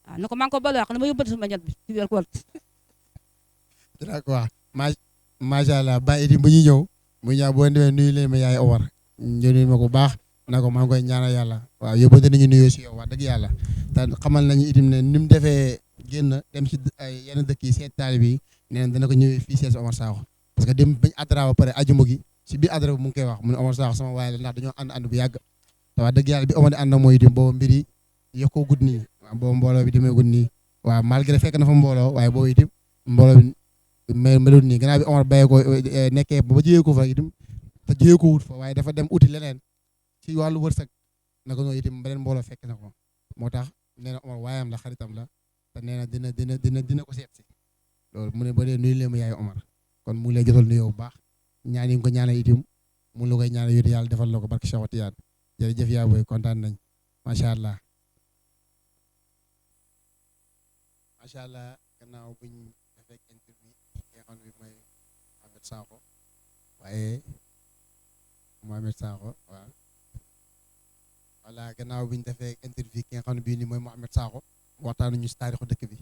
C: waaw na ko maa ngi ko baal wàq dama yóbbalte suma ñat bi ci weer koor
A: dinaa ko wax macha allah Baye Idy bu ñu ñëw mu ñëw boo demee nuyu leen ma yaay Omar ñu nuyu ma ko baax na ko maa ngi koy ñaanal yàlla waaw yóbbante nañu nuyoo si yow wax dëgg yàlla te xamal nañu itam ne ni mu defee génn dem si yenn dëkk yi seet taalibe yi nee na dana ko ñëwee fii seet si Omar Sakho parce que dem bañ adra ba pare ajuma gi si biir adra bi mu ngi koy wax mu ne Omar Sakho sama waay la ndax dañoo ànd bu yàgg te wax dëgg yàlla bi Omar di ànd ak mooy itam boobu mbir yi yokkoo gudd nii waaw boobu mbooloo bi demee gudd nii waaw malgré fekk na fa mbooloo waaye boobu itam mbooloo bi melul nii gannaaw bi Omar bayee ko nekkee ba jiyee ko fa itam te jiyee ko wut fa waaye dafa dem uti leneen ci wàllu wërsëg naka noonu itam beneen mbooloo fekk na ko moo tax nee na Omar waayam la xaritam la te nee na dina ko seet si loolu mu ne ba dee nuyu leen ma yaay Omar kon mu ngi lay jotal nuyoo bu baax ñaan yi nga ko ñaanal itam mu la koy ñaanal yooyu yàlla defal la ko barke Cheikh Tidiane jërëjëf yaa booy kontaan nañ macha allah gannaaw buñ defee interview ki nga xam ne mooy Mohamed Sakho waaye Mohamed Sakho waaw voilà gannaaw bi ñu defee interview ki nga xam ne bii nii mooy Mohamed Sakho waxtaanu ñu si taarixu dëkk bi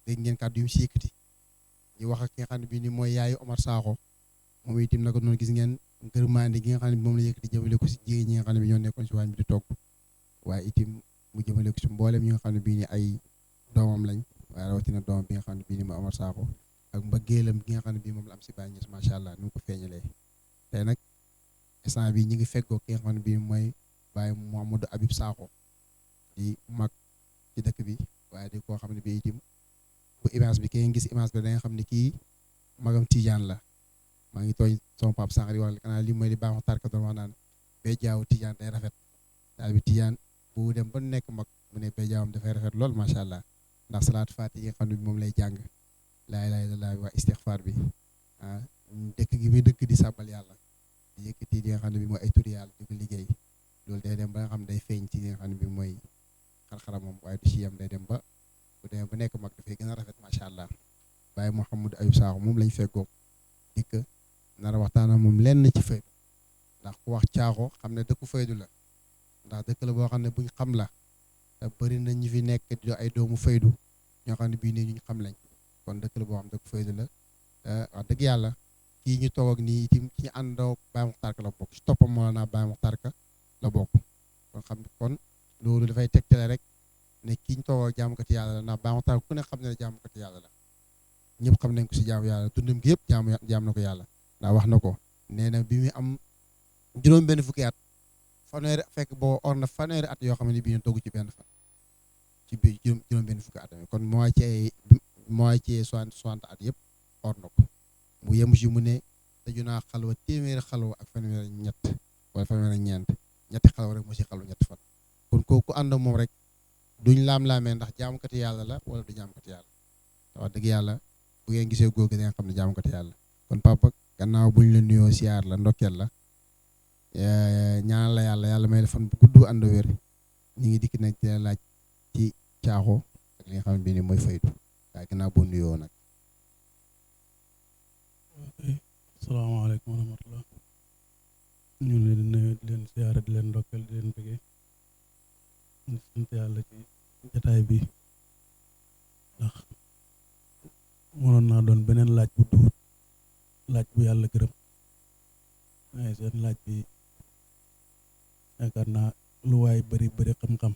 A: dégg ngeen kàddu yu mu si yëkkati ñu wax ak ki nga xam ne bii nii mooy yaayu Omar Sakho moom itam naka noonu gis ngeen ngërmaande gi nga xam ne moom la yëkkati jëmale ko si jigéen ñi nga xam ne bi ñoo nekkoon si waañ bi di togg waaye itam mu jëmale ko si mboolem ñi nga xam ne bii nii ay doomam lañ waaye rawatina doomam bi nga xam ne bii nii mooy Omar Sakho ak mbëggeelam gi nga xam ne bii moom la am si Baye Niass macha allah ni mu ko feeñalee tey nag instant bi ñi ngi feggoo ki nga xam ne bii mooy Baye Mouhamadou Habib Sakho di mag ci dëkk bi waaye di koo xam ne bii itam bu image bi ki ngeen gis image bi da nga xam ne kii magam Tidiane la maa ngi tooñ sama papa sànq di wax xanaa lii mooy li baax tarka doon wax naan bee jaaw Tidiane day rafet daal bi Tidiane bu dem ba nekk mag mu ne bee jaawam dafay rafet lool macha allah ndax salaatu faati yi nga xam ne bi moom lay jàng laa ilaaha illallaah waa istixfaar bi ah dëkk gi muy dëkk di sàbbal yàlla di yëkkati li nga xam ne bi mooy ay turi yàlla di ko liggéey loolu day dem ba nga xam ne day feeñ ci li nga xam ne bi mooy xar-xaram moom waaye du ci yem day dem ba bu demee ba nekk mag dafay gën a rafet macha allah Baye Mouhamadou Habib Sakho moom lañ feggoo dikk nar a waxtaan moom lenn ci faydu ndax ku wax Caaxo xam ne dëkku faydu la ndax dëkk la boo xam ne buñ xam la te bëri na ñu fi nekk di ay doomu faydu ñoo xam ne bii nii ñu xam lañ kon dëkk la boo xam ne dëkku faydu la wax dëgg yàlla kii ñu toog ak nii itam ci àndoo Baye Mokhtar Ka la bokk ci toppam moo naa Baye Mokhtar Ka la bokk kon xam kon loolu dafay tegtale rek ne kii ñu toog ak jaamukati yàlla la ndax Baye Mokhtar ku ne xam ne jaamukati yàlla la ñëpp xam nañ ko si jaamu yàlla dundam gi yëpp jaam na ko yàlla ndax wax na ko nee na bi muy am juróom benn fukki at fanweeri fekk boo or na fanweeri at yoo xam ne bii ñu togg ci benn fan ci biir juróom benn fukki at kon moitié 60 at yëpp or na ko mu yem si mu ne tëju naa xalwa téeméeri xalwa ak fanweeri ñett wala fanweeri ñeent ñetti xalwa rek moo si xalwa ñetti fan kon kooku ànd moom rek duñ laam-laamee ndax jaamukati yàlla la wala du jaamukati yàlla wax dëgg yàlla bu ngeen gisee góor gi da nga xam ne jaamukati yàlla kon papa gannaaw buñ la nuyoo siyaar la ndokkeel la ñaanal la yàlla may la fan bu gudd ànd wér ñu ngi dikk nag di la laaj ci Caaxo ak li nga xam ne bii nii mooy faydu waaye gannaaw boo nuyoo nag.
D: asalaamaaleykum wa rahmatulah ñu ngi leen di nuyu di leen siyaare di leen ndokkeel di leen bëggee di sant yàlla ci jataay bi ndax mënoon naa doon beneen laaj bu duut laaj bu yàlla gërëm waaye seen laaj bi yaakaar naa lu waay bari xam-xam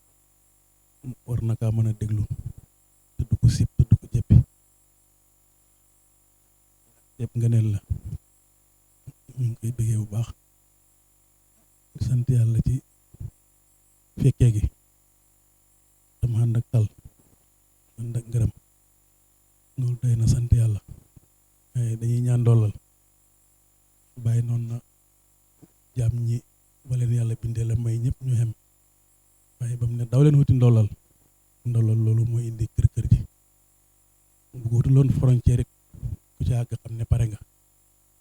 D: war na kaa mën a déglu te du ko sib te du ko jëppi yëpp ngëneel la ñu ngi koy bëggee bu baax di sant yàlla ci fekkee gi dama ànd ak tal ànd ak ngërëm loolu doy na sant yàlla waaye dañuy ñaan doolal bàyyi noonu na jaam ñi ba leen yàlla bindee la may ñëpp ñu xem waaye ba mu ne daw leen wuti ndollal loolu mooy indi kër ji bu ko wutuloon frontière rek ku ci àgg xam ne pare nga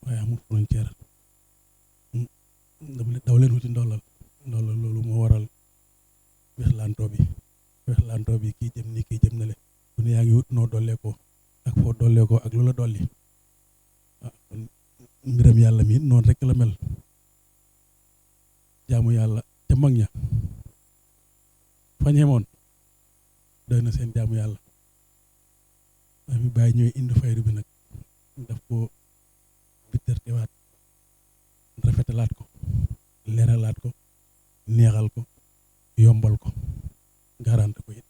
D: waaye amul frontière dama ne daw leen wuti ndollal loolu moo waral wexlantoo bi kii jëm nii kii jëm na le ku ne yaa ngi wut noo dollee ko ak foo dollee ko ak lu la dolli kon mbiram yàlla mi noonu rek la mel jaamu yàlla ca mag ña fañ xemoon doy na seen jaamu yàlla daa fi bàyyi ñooy indi faydu bi nag daf ko bittartewaat rafetalaat ko leeralaat ko neexal ko yombal ko garante ko it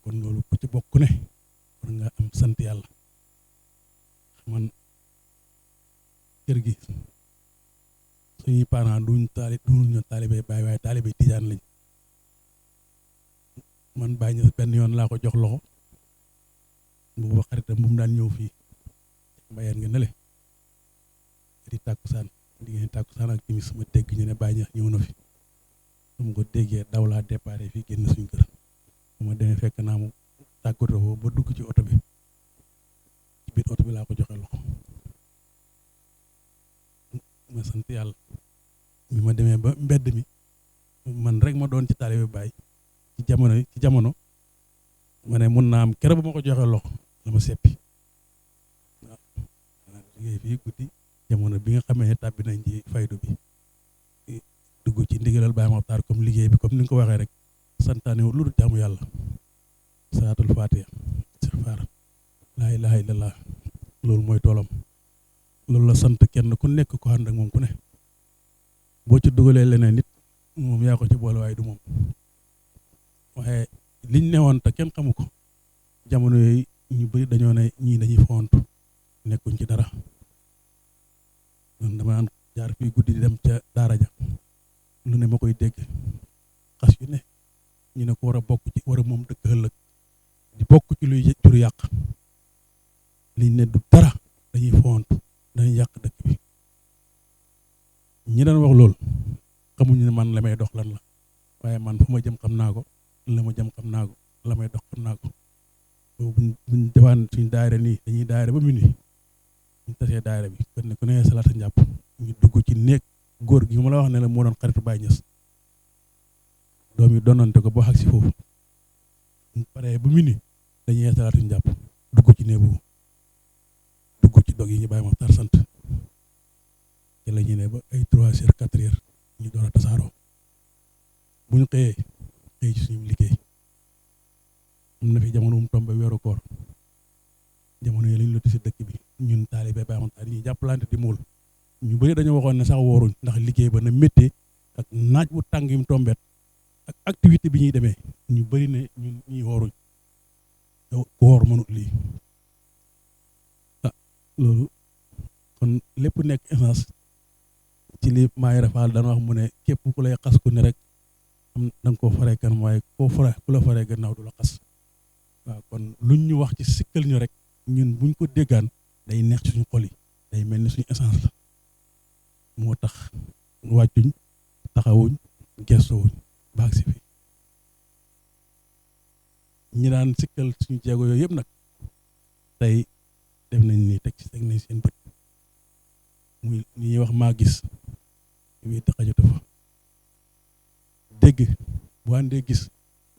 D: kon loolu ku ci bokk ne war nga am sant yàlla man kër gi suñuy parents duñu taalibe Baay waaye taalibe Tijaan lañ man Baay Ñas benn yoon laa ko jox loxo boobu xaritam bu mu daan ñëw fii mbayeen nga nele di tàkkusaan diggante tàkkusaan ak timis ma dégg ñu ne Baay Ñas ñëw na fi su ma ko déggee daw laa déparé fii génn suñu kër bu ma demee fekk naa mu tàggatoo ba dugg ci oto bi ci biir oto bi laa ko joxe loxo ma sant yàlla bi ma demee ba mbedd mi man rek ma doon ci taalibe Baay ci jamono ma ne mun naa am keroog ba ma ko joxe loxo la ma seppi waaw liggéey fii guddi jamono bi nga xamee ne tàbbi nañ ci faydu bi dugg ci ndigalal Baay Maxtaar comme liggéey bi comme ni nga ko waxee rek santaane lu dul jaamu yàlla salaatul faatiha istighfar laa ilaaha illallah loolu mooy toolam loolu la sant kenn ku nekk ko ànd ak moom ku ne boo ci dugalee leneen nit moom yaa ko ci boole waaye du moom waaye liñ newoon te kenn xamu ko jamono yooyu ñu bëri dañoo ne ñii dañuy fontu nekkuñ ci dara man dama an jaar fii guddi di dem ca daara ja lu ne ma koy dégg xas yu ne ñu ne ko war a bokk ci war a moom dëkk ëllëg di bokk ci luy jur yàq liñ ne du dara dañuy fontu dañuy yàq dëkk bi ñi daan wax loolu xamuñu ne man la may dox lan la waaye man fu ma jëm xam naa ko la ma jëm xam naa ko la may dox xam naa ko buñ defaan suñ daayira nii dañuy daayira ba minuit ñu tasee daayira bi kon ne ku ne salaata njàpp ñu dugg ci néeg góor gi ma la wax ne la moo doon xaritu Baay Ñas doom yi donante ko boo xag si foofu ñu paree ba minuit dañuy salaatu njàpp dugg ci néeg boobu dugg ci dog yi ñu Baay Maxtaar sant ci la ñu ne ba ay 3 heures 4 heures ñu door a tasaaroo bu ñu xëyee xëy ci suñu liggéey am na fi jamono mu tombe weeru koor jamono yi lañ loti si dëkk bi ñun taalibe Baay Maxtaar yi jàppalante di muul ñu bëri dañoo waxoon ne sax wooruñ ndax liggéey ba na métti ak naaj bu tàng yi mu tombeet ak activité bi ñuy demee ñu bëri ne ñun ñuy wooruñ woor mënut lii loolu kon lépp nekk essence ci li maay rafaal daan wax mu ne képp ku lay xas ku ne rek am da nga koo faree kanam waaye ku la faree gannaaw du la xas waaw kon luñ ñu wax ci sikkal ñu rek ñun buñ ko déggaan day neex ci suñu xol yi day mel ni suñu essence la moo tax wàccuñ taxawuñ gestuwuñ baag si fi ñi daan sikkal suñu jéego yooyu yëpp nag tey def nañ ni teg nañ seen bët muy li ñuy wax maa gis wéet xajatu fa dégg bu àndee gis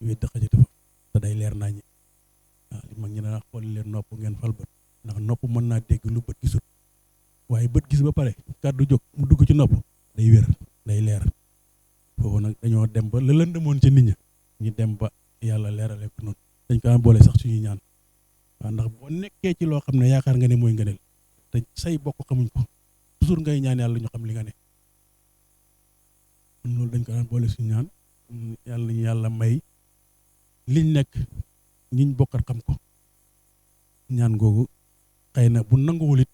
D: wéet xajatu fa te day leer naññi waaw li mag ñi daan xool leen nopp ngeen fal bët ndax nopp mën naa dégg lu bët gisut waaye bët gis ba pare kàddu jóg mu dugg ci nopp day wér day leer foofu nag dañoo dem ba la lëndëmoon ci nit ña ñu dem ba yàlla leerale ko noonu dañ ko am boole sax suñuy ñaan waaw ndax boo nekkee ci loo xam ne yaakaar nga ne mooy ngëneel te say bokk xamuñ ko toujours ngay ñaan yàlla ñu xam li nga ne kon loolu dañ ko daan boole suñu ñaan yàlla ñu yàlla may liñ nekk ñiñ bokkat xam ko ñaan googu xëy na bu nanguwul it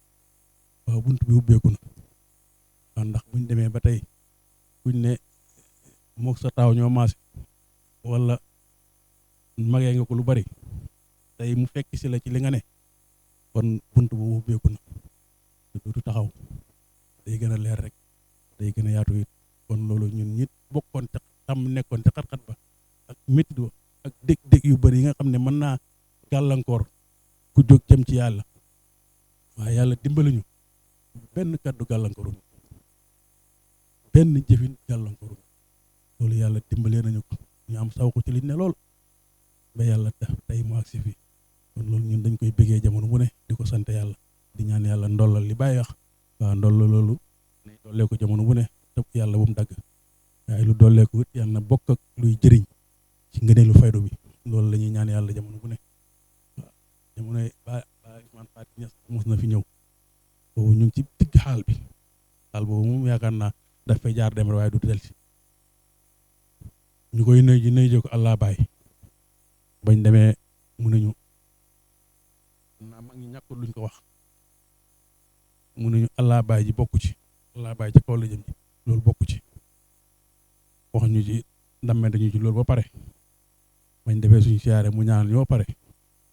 D: waaw bunt bi ubbeeku na waaw ndax buñ demee ba tey buñ ne mook sa taaw ñoo maase wala magee nga ko lu bari tey mu fekk si la ci li nga ne kon bunt bu ubbeeku na du taxaw day gën a leer rek day gën a yaatu it kon loolu ñun ñit bokkoon te xam nekkoon te xat-xat ba ak métti ba ak dég-dég yu bari yi nga xam ne mën naa gàllankoor ku jóg jëm ci yàlla waaye yàlla dimbali ñu benn kàddu gàllankooru benn jëfin gàllankooru loolu yàlla dimbalee nañu ko ñu am saw ko ci liñ ne lool ba yàlla def tey mu agsi fi kon loolu ñun dañ koy bëggee jamono bu ne di ko sant yàlla di ñaan yàlla ndollal li bàyyi wax waaw ndollal loolu nay dollee ko jamono bu ne te yàlla bu mu dagg waaye lu dollee ko it yàlla na bokk ak luy jëriñ ci ngëneelu faydu bi loolu la ñuy ñaan yàlla jamono bu ne waaw jamono ba Ousmane Faty Niass mos na fi ñëw boobu ñu ngi ci digg xaal bi xaal boobu moom yaakaar naa daf fay jaar dem rek waaye du del si ñu koy nuyu ko Allah baay bañ demee mu nañu naa mag ñi ñàkkul luñ ko wax mu nañu Allah baay ji bokku ci Allah baay ci kaw la jëm ji loolu bokku ci wax ñu ci ndammante ñu ci loolu ba pare bañ defee suñu siyaare mu ñaan ñu ba pare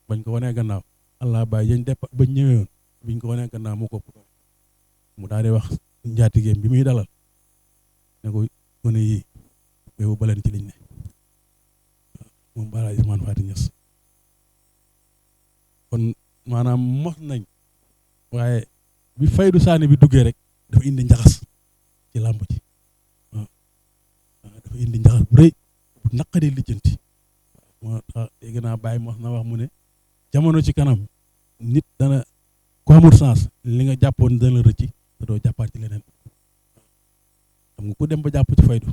D: bañ ko wanee gannaaw Allah baay yañ depp bañ ñëwee woon biñ ko wanee gannaaw mu ko mu daal di wax njaatigéem bi muy dalal ne ko gone yii yow baleen ci liñ ne moom Alaaji Ousmane Faty Niass kon maanaam mos nañ waaye bi faydu saani bi duggee rek dafa indi njaxas ci làmb ji waaw dafa indi njaxas bu rëy bu naqaree lijjanti moo tax dégg naa Baye mos na wax mu ne jamono ci kanam nit dana ko amul sens li nga jàppoon dana la rëcci te doo jàppaat ci leneen xam nga ku dem ba jàpp ci faydu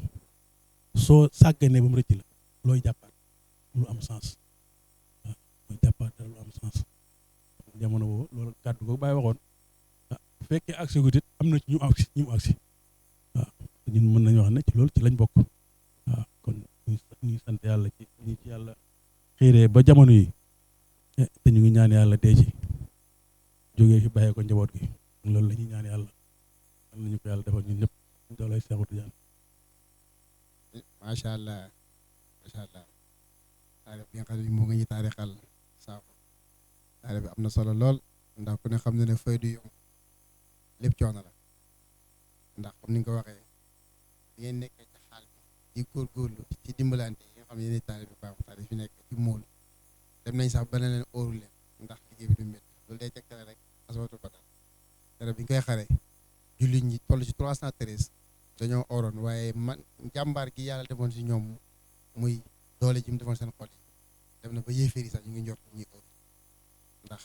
D: soo sàgganee ba mu rëcc la looy jàppaat lu am sens waaw looy jàppaat lu am sens jamono boobu loolu kàddu ko Baye waxoon bu fekkee agsi gu it am na ci ñu mu agsi waaw ñun mën nañu wax ne ci loolu ci lañ bokk waaw kon ñu sant yàlla ci ñu ci yàlla xiiree ba jamono yi te ñu ngi ñaan yàlla dee ci jógee fi bàyyee ko njaboot gi loolu la ñuy ñaan yàlla am nañu ko yàlla defal ñun ñëpp doolay Seexu Tijaan
A: macha allah taarix bi nga xam ne moo nga ñu taarixal saako taarix bi am na solo lool ndax ku ne xam ne faydu yomb lépp coono la ndax comme ni nga ko waxee di ngeen nekkee ci xaal bi di góorgóorlu ci dimbalante yi nga xam ne yéen taarix bi baax taarix fi nekk ci mool dem nañ sax ba ne leen óorul leen ndax liggéey bi du métti loolu day tegtale rek asawatu badal dara bi ñu koy xare jullit ñi toll ci 313 dañoo oroon waaye man jàmbaar gi yàlla defoon si ñoom muy doole ji mu defoon seen xol yi dem na ba yéeféer yi sax ñu ngi njort ñuy óor ndax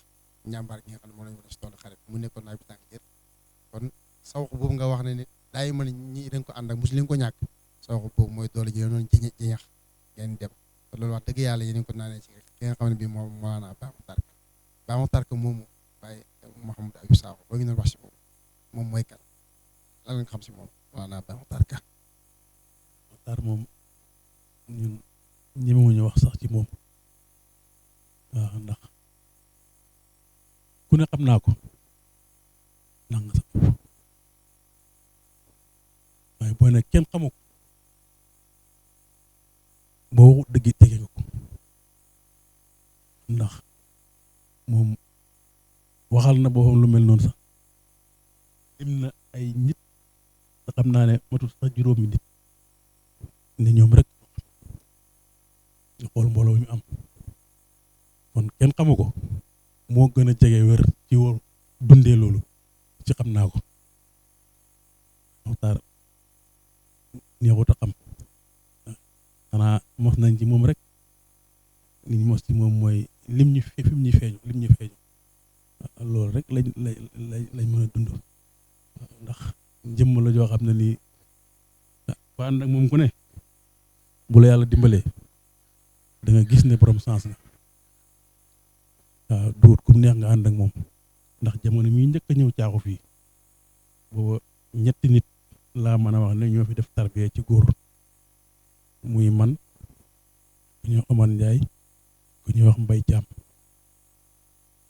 A: njàmbaar gi nga xam ne moom lañu def si toolu xare mu nekkoon naa bi tàng jër kon sawx boobu nga wax ne ne daay mën ñi dañ ko ànd ak mosu leen ko ñàkk sawx boobu mooy doole ji noonu ci ñax ngeen dem te loolu wax dëgg yàlla yéen ko naanee ci ki nga xam ne bii moom moo naa Baamu Tarka moomu waaye Mouhamadou Abib Sakho boo ngi doon wax si moom mooy kan lan nga xam si moom maanaam Baamu Tarka
D: Tar moom ñun ñemewuñu wax sax ci moom waaw ndax ku ne xam naa ko nanga sa bopp waaye boo ne kenn xamu ko boo dëgg tege nga ko ndax moom waxal na boppam lu mel noonu sax lim na ay nit te xam naa ne matul sax juróomi nit ne ñoom rek ñu xool mbooloo mi am kon kenn xamu ko moo gën a jege wér ci wóor dundee loolu ci xam naa ko waxtaan neexut a xam xanaa mos nañ ci moom rek li ñu mos ci moom mooy lim ñu feeñu loolu rek lañ mën a dund ndax jëmm la joo xam ne nii ba ànd ak moom ku ne bu la yàlla dimbalee da nga gis ne borom sens nga waaw duut kum neex nga ànd ak moom ndax jamono mi njëkk a ñëw caaxu fii booba ñetti nit laa mën a wax ne ñoo fi def tarbiya ci góor muy man ku ñuy wax Omar Ndiaye ku ñuy wax Mbay Caam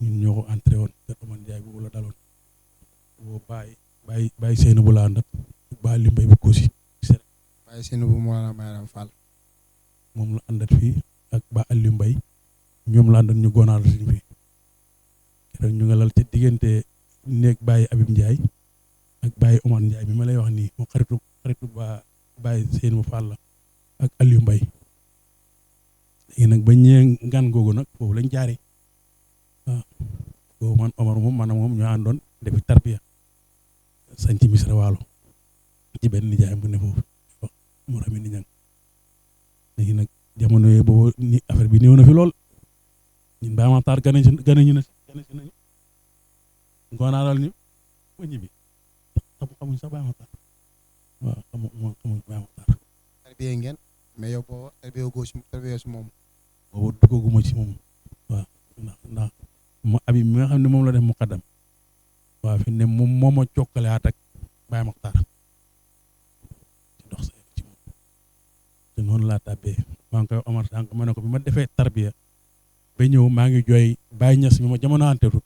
D: ñun ñoo ko entré woon te Omar Ndiaye boobu la daloon boobu bàyyi seen bu la àndat ba li mbay bu kosi
A: waaye seen bu moo la Mayaram Fall
D: moom la àndat fii ak ba Aliou Mbay ñoom la àndat ñu gonaal suñu fii keroog ñu nga lal ca diggante néeg bàyyi Abib Ndiaye ak bàyyi Omar Ndiaye bi ma lay wax nii moo xaritu ba bàyyi seen bu Fall la ak Aliou Mbay léegi nag ba ñëwee ngan googu nag foofu lañ jaaree waaw boobu man Omar moom maanaam moom ñoo àndoon defi tarbiya sañ ci Misra Waalo ci benn nijaay mu ne foofu moo rami ni ñang léegi nag jamono yooyu boobu ni affaire bi néew na fi lool ñun Baye Makhtar gane si nañu ngoonaalal ñu ba ñibbi xamuñ sax Baye Makhtar waaw xamuñ Baye Makhtar.
A: tarbiyee ngeen mais yow boo tarbiyee goo si moom.
D: boobu duggaguma ci moom waaw ndax abi mi nga xam ne moom la def muqaddam waaw fi ne moom moo ma jokkale at ak Baye Makhtar ci dox ci moom te noonu laa tàbbee maa ngi koy Omar sànq ma ne ko bi ma defee tarbiya ba ñëw maa ngi jooy Baye Niass mi ma jamono anteetut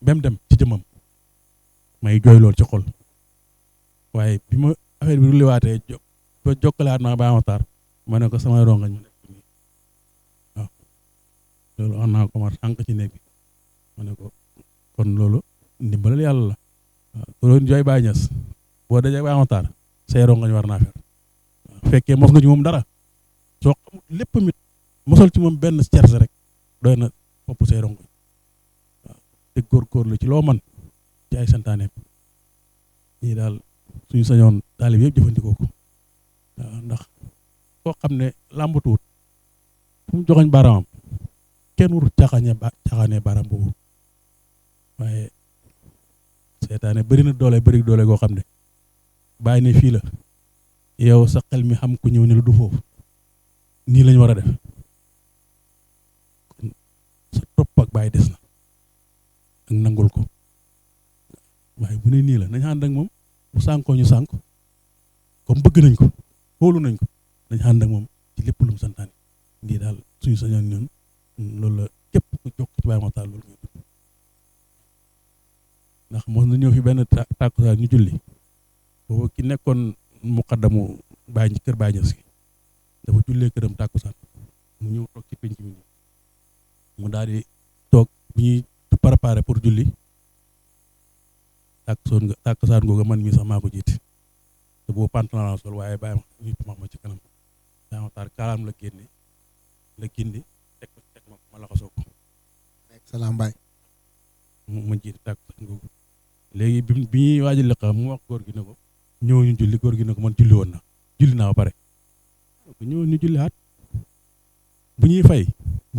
D: ba mu dem ci jëmmam may jooy lool ci xol waaye bi ma affaire bi ruliwaatee ba jokkale at ma Baye Makhtar ma ne ko samay rongañ ma nekk nii waaw loolu wax naa ko Omar sànq ci néeg bi ma ne ko kon loolu ndimbalal yàlla la waaw ku doon jooy Baye Niass boo dajee Baye Makhtar say rongañ war naa fer waaw fekkee mos nga ci moom dara soo xamul lépp mit mosal ci moom benn cerse rek doy na fopp say rongañ waaw te góorgóorlu ci loo man ci ay santaaneem ñii daal suñu sañoon taalib yëpp jëfandikoo ko waaw ndax koo xam ne làmbatuwut fu mu joxoñ baaraamam kenn warut caaxaanee baaraam boobu waaye seetaane bëri na bëri doole goo xam ne bàyyi ne fii la yow sa xel mi xam ku ñëw ne lu du foofu nii lañ war a def kon sa topp ak bàyyi des na ak nangul ko waaye bu ne nii la nañ ànd ak moom bu sànkoo ñu sànk comme bëgg nañ ko wóolu nañ ko nañ ànd ak moom ci lépp lu mu santaane ngi daal suñu sañoon ñun loolu la képp ku jokk ci Baye Makhtar loolu ngay dugg ndax mos na ñëw fi benn tàkkusaan ñu julli boobu ki nekkoon muqaddamu Baye kër Baye Niass gi dafa jullee këram tàkkusaan mu ñëw toog ci penc mi mu daal di toog bi ñuy préparé pour julli tàkkusaan googu man mii sax maa ko jiite te boobu pantalon la sol waaye Baye ma ci kanam Baye Makhtar kaalaam la génne la gindi teg ma la ko soog
A: salaam Baye
D: ma jiite tàkkusaan googu léegi bi ñuy waajal liqa mu wax góor gi ne ko ñëw ñu julli góor gi ne ko man julli woon na julli naa ba pare bu ñëw ñu julli aat bu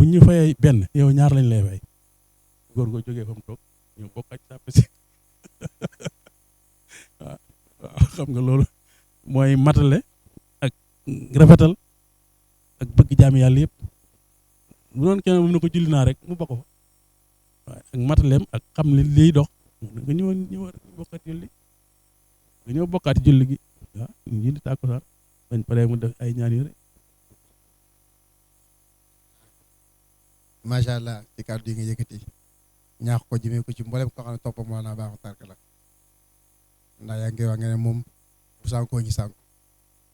D: ñuy fayee benn yow ñaar lañ lay fay góor goo jógee fa mu toog ñu bokk ak sàpp si waaw xam nga loolu mooy matale ak rafetal ak bëgg jaami yàlla yëpp bu doon kenn mu ne ko julli naa rek mu bokk fa waaye ak mataleem ak xam li liy dox nga ñëw bokkaat julli nga ñëw bokkaati julli gi waaw ñu di tàkkusaan bañ paree mu def ay ñaan yu rek
A: macha allah ci kàddu yi nga yëkkati ñaax ko jëmee ko ci mboolem koo xam ne toppam moo naa Baye Makhtar la ndax yaa ngi wax nga ne moom bu sànkoo ñu sànku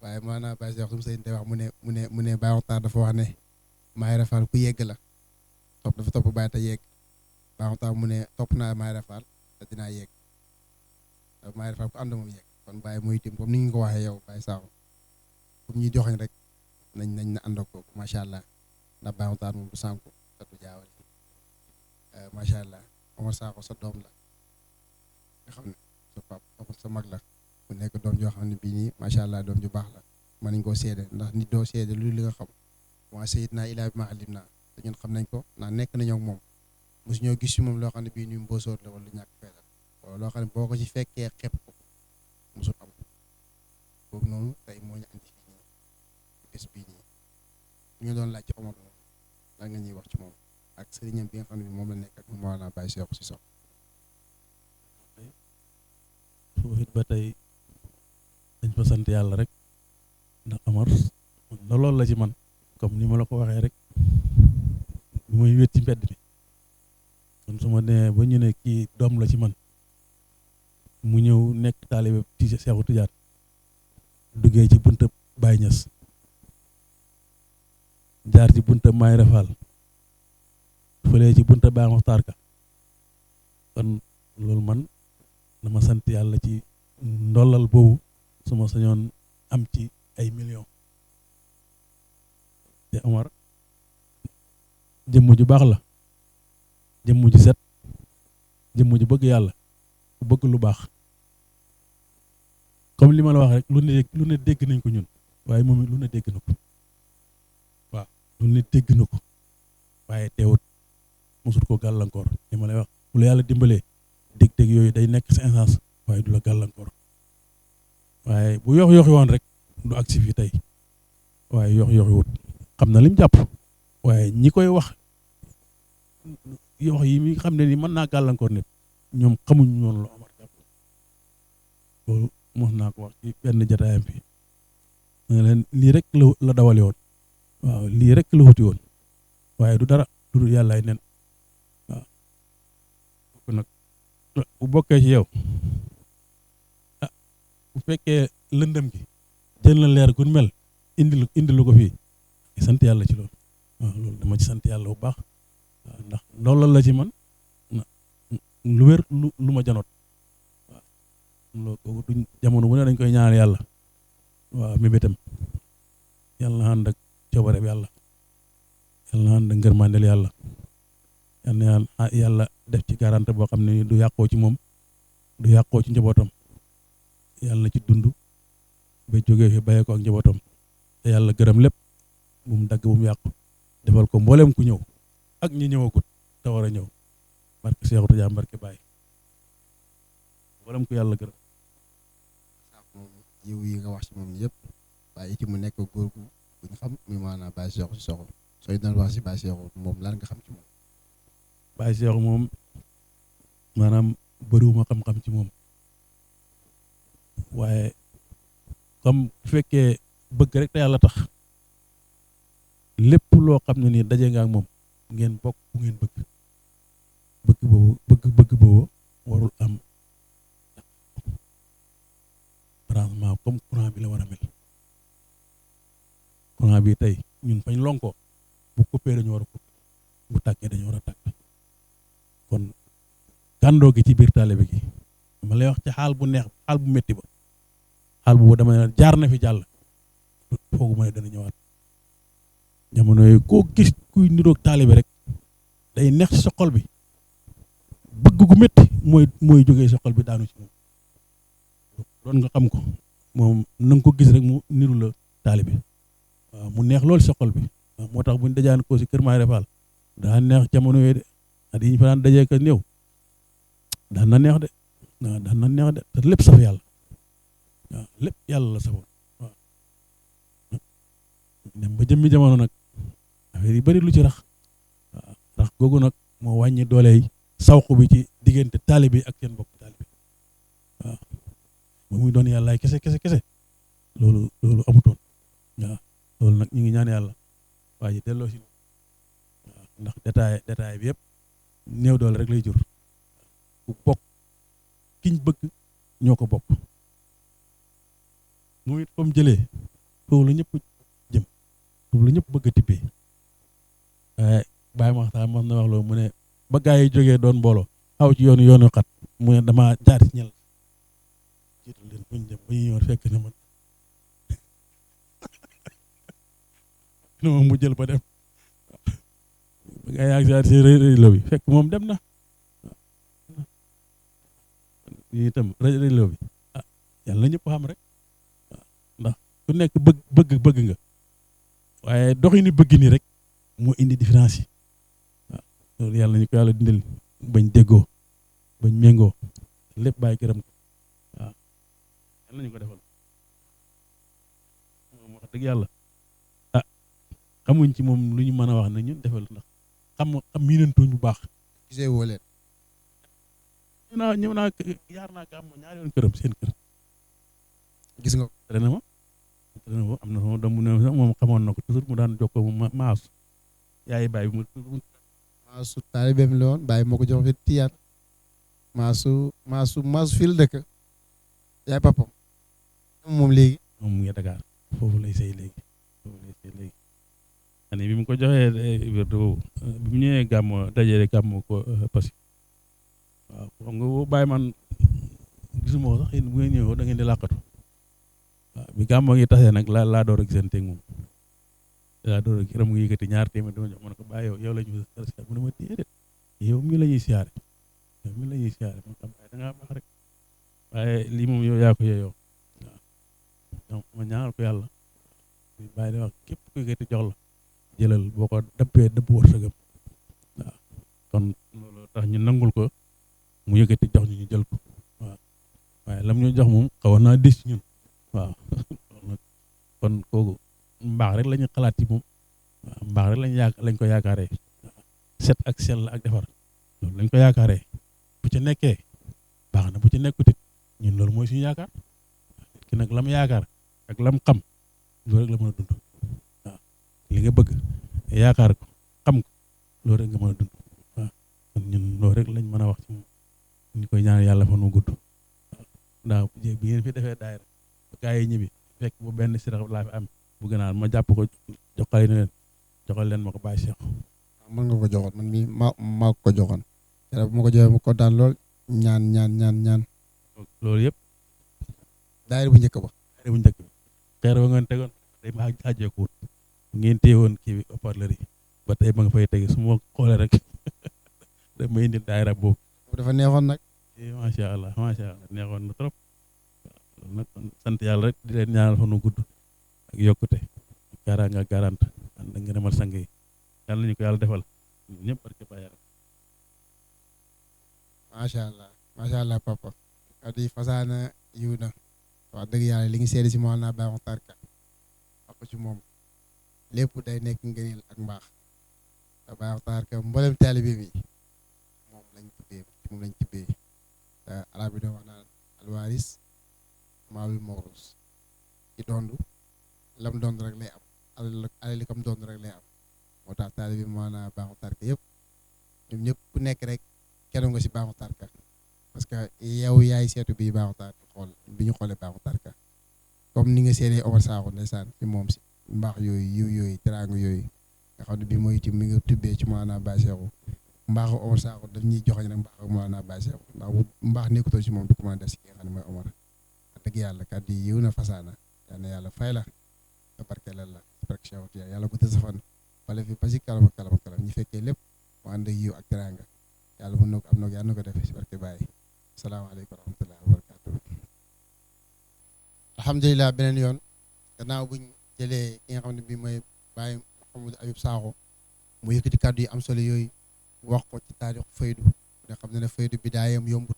A: waaye maanaam Baye Cheikh su ma sëñ te wax mu ne Baye Makhtar dafa wax ne maay rafal ku yegg la dafa topp Baye te yegg Baye Makhtar mu ne topp naa maay rafal te dinaa yegg maay rafal ku ànd moom yegg kon Baye muy tim comme ni nga ko waxee yow Baye Sakho comme ñuy joxañ rek nañ na ànd ak ko macha allah ndax Baye Makhtar moom du sànku te du jaawale macha allah Omar Sakho sa doom la nga xam ne sa papa sa mag la mu nekk doom joo xam ne bii nii macha allah doom ju baax la mën nañ koo seede ndax nit doo seede lu li nga xam waa sayid naa ilaa bi ma alim naa te ñun xam nañ ko ndax nekk nañoo ak moom mosu ñoo gis si moom loo xam ne bii nii mbóosóor la wala lu ñàkk feetal wala loo xam ne boo ko ci fekkee xeeb ko mosul am boobu noonu tey moo ñu andi fii nii bés bii nii ñu doon laaj ci Omar moom lan nga ñuy wax ci moom ak sëriñam bi nga xam ne moom la nekk ak Mawlana Baye Cheikh si sox
D: foofu it ba tey dañ fa sant yàlla rek ndax Amar loolu la ci man comme ni ma la ko waxee rek bi muy wét ci mbedd mi kon su ma nee ba ñu ne kii doom la ci man mu ñëw nekk taalibe ci Seexu Tijaan duggee ci bunta Baye Niass jaar ci bunta Maay Rafal fëlee ci bunta Baye Makhtar Ka kon loolu man dama sant yàlla ci ndollal boobu su ma sañoon am ci ay millions te Omar jëmm ju baax la jëmm ju set jëmm ju bëgg yàlla ku bëgg lu baax comme li ma la wax rek lu ne dégg nañ ko ñun waaye moom it lu ne dégg na ko waaw lu ne dégg na ko waaye teewut mosut koo gàllankoor li ma lay wax bu la yàlla dimbalee dég-dég yooyu day nekk sa instance waaye du la gàllankoor waaye bu yox-yoxi woon rek du agsi fii tey waaye yox-yoxi wut xam na lim jàpp waaye ñi koy wax yox yi mi xam ne ni mën naa gàllankoor nit ñoom xamuñ noonu la Omar jàpp loolu mos naa ko wax ci benn jotaayam fi ne leen lii rek la dawale woon waaw lii rek la wuti woon waaye du dara du dul yàllaay nen waaw kon nag bu bokkee ci yow ah bu fekkee lëndëm gi jël na leer gun mel indi lu ko fii sant yàlla ci loolu waaw loolu dama ci sant yàlla bu baax waaw ndax loolu la ci man lu wér lu ma janoot waaw loolu duñ jamono bu ne dañ koy ñaanal yàlla waaw mébétam yàlla na ànd ak coobareeb yàlla yàlla na ànd ak ngërmandeel yàlla yàlla def ci garanti boo xam ne du yàqoo ci moom du yàqoo ci njabootam yàlla na ci dund ba jógee fi bàyyee ko ak njabootam te yàlla gërëm lépp bu mu dagg bu mu yàqu defal ko mboolem ku ñëw ak ñi ñëwagut te war a ñëw barke Seexu Tijaan barke Baay mboolem ku yàlla gërëm
A: moom yiw yi nga wax ci moom yëpp waaye it mu nekk góor gu ñu xam mi maanaam Baye Cheikh Cissokho sooy doon wax si Baye Cheikh moom lan nga xam ci moom.
D: Baye Cheikh moom maanaam bëriwuma xam-xam ci moom waaye comme bu fekkee bëgg rek te yàlla tax lépp loo xam ne nii daje nga ak moom ngeen bokk bu ngeen bëgg boobu warul am branchement comme courant bi la war a mel courant bi tey ñun fañ lonko bu coupé dañu war a coupé bu tàkkee dañu war a tàkk kon kàndoo gi ci biir taalibe gi ma lay wax ci xaal bu neex xaal bu métti ba xaal bu dama ne jaar na fi jàll foogu ma ne dana ñëwaat jamono yooyu koo gis kuy niroog taalibe rek day neex ci sa xol bi bëgg gu métti mooy jógee sa xol bi daanu ci moom doon nga xam ko moom na nga ko gis rek mu niru la taalibe waaw mu neex loolu sa xol bi waaw moo tax buñ dajaan ko si kër Maay Fall daa neex jamono yooyu de at yi ñu fa daan dajee ka néew daan na neex de waaw daan na neex de te lépp saf yàlla waaw lépp yàlla la safoon waaw dem ba jëmmi jamono nag affaire yi bari lu ci rax waaw rax googu nag moo wàññi doole yi sawqu bi ci diggante taalibe bi ak seen bokk taalibe waaw ba muy doon yàllaay kese loolu amutoon waaw loolu nag ñu ngi ñaan yàlla waa ji delloo si waaw ndax détail bi yëpp néew doole rek lay jur bu bokk kiñ bëgg ñoo ko bokk mu it fa mu jëlee foofu la ñëpp jëm foofu la ñëpp bëgg a tibbee waaye bàyyi ma waxtaan mos na wax loolu mu ne ba gaa yi jógee doon mbooloo xaw ci yoonu xat mu ne dama jaar ci ñel jiitu leen buñ dem ba ñuy ñëw fekk na man moom mu jël ba dem ba gaa yaa ngi jaar ci rélo bi fekk moom dem na yi itam rélo bi ah yàlla na ñëpp xam rek ndax ku nekk bëgg nga waaye doxini bëgg ni rek moo indi différence yi waaw loolu yàlla nañu ko yàlla dindal bañ déggoo bañ méngoo lépp bàyyi gërëm ko waaw yàlla nañu ko defal moom wax dëgg yàlla ah xamuñ ci moom lu ñu mën a wax ne ñun defal ndax xam miinantuñ bu baax
A: gisee woo leen
D: ñëw naa yaar naa gàmm ñaari yoon këram seen kër
A: gis nga
D: tere na ma am na sama doom mu ne sax moom xamoon na ko toujours mu daan jokkoo mu maasu yaay bàyyi mu
A: maasu taalibeem la woon bàyyi moo ko jox fi tiyaan maasu fii la dëkk yaay papam moom léegi
D: moom mu ngi Dakar foofu lay sëy léegi ani bi mu ko joxee wérdu boobu bi mu ñëwee gàmm dajee gàmm ko Passy waaw xam nga boo bàyyi man gisuma ko sax yéen bu ngeen ñëwee da ngeen di làqatu waaw bi gàmmoo ngi tasee nag laa door a gisante ak moom laa door a gis mu ngi yëkkati ñaar téeméer dama jox ma ne ko bàyyi yow la ñu mu ne ma déedéet yow mi la ñuy siyaare ma xam waaye da ngaa baax rek waaye lii moom yow yaa ko yeyoo waaw donc ma ñaanal ko yàlla bàyyi di wax képp ku yëkkati jox la jëlal boo ko dëpp wërsëgam waaw kon loolu tax ñu nangul ko mu yëkkati jox ñu jël ko waaw waaye lam ñu jox moom xawoon naa dis ñun waaw kon kooku mbaax rek la ñu xalaat ci moom waaw mbaax rek lañ ko yaakaaree set ak sell ak defar loolu lañ ko yaakaaree bu ci nekkee baax na bu ci nekkutit ñun loolu mooy suñu yaakaar ki nag lam yaakaar ak lam xam loolu rek la mën a dund waaw li nga bëgg yaakaar ko xam ko loolu rek nga mën a dund waaw kon ñun loolu rek lañ mën a wax ci moom ñu koy ñaan yàlla fan mu gudd waaw ndax bi ngeen fi defee daayira gaa yi ñibbi fekk bu benn sirax laa fi am bu gënaan ma jàpp ko joxal leen ma ko bàyyi Cheikh
A: mën nga ko joxoon man mii maa ko joxoon yàlla bu ma ko joxee mu kontaan lool ñaan
D: loolu yëpp
A: daayira bu njëkk ba
D: xeer ba ngeen tegoon day ma xaajeeku wut ngeen téye woon kii bi haut-parleur yi ba tey ma nga fay tegi su ma xoolee rek da ma indi daayira boobu
A: dafa neexoon nag
D: macha allah neexoon na trop waaw nag sant yàlla rek di leen ñaanal fa nu gudd ak yokkute gaaraanga garante ànd ak ngërëmal sang yi yàlla nañu ko yàlla defal ñëpp barke Baay Yàlla
A: macha allah papa adi fasaana yiw na wax dëgg yàlla li ngi seede si Mawlana Baye Makhtar Ka wax ko ci moom lépp day nekk ngëneel ak mbaax te Baye Makhtar Ka mboolem taalibe bi moom lañ tibbee te arab bi doon wax naan alwaris maalul mawrus ci dondu lam dondu rek lay am alali kam dondu rek lay am moo tax taalibe bi Mawlana Baye Makhtar Ka yëpp ñoom ñëpp ku nekk rek kenn nga si Baye Makhtar Ka parce que yow yaay seetu bi Baye Makhtar xool bi ñu xoolee Baye Makhtar Ka comme ni nga seedee Omar Sakho ndeysaan ci moom si mbaax yooyu yiw yooyu teraanga yooyu nga xam ne bii mooy itam mi nga tubbee ci Mawlana Baye Cheikhou mbaaxu Omar Sakho daf ñuy joxoñ rek mbaaxu Mawlana Baye Cheikhou ndax bu mbaax nekkutoo ci moom du ko mën a def si ki nga xam ne mooy Omar wax dëgg yàlla kàddu yi yiw na fasaana yal na yàlla fay la nga barkeelal la ci barke Cheikhou Tidiane yàlla guddal sa fan wala fi ba si kalam ñu fekkee lépp mu ànd ak yiw ak teraanga yàlla mën na ko am na ko yàlla na ko def si barke Baye salaamaaleykum wa rahmatullahi wa barakatuh alhamdulilah beneen yoon gannaaw buñ jëlee ki nga xam ne bii mooy Baye Mouhamadou Habib Sakho mu yëkkati kàddu yi am solo yooyu wax ko ci taarix faydu nga xam ne faydu bidaayam yombut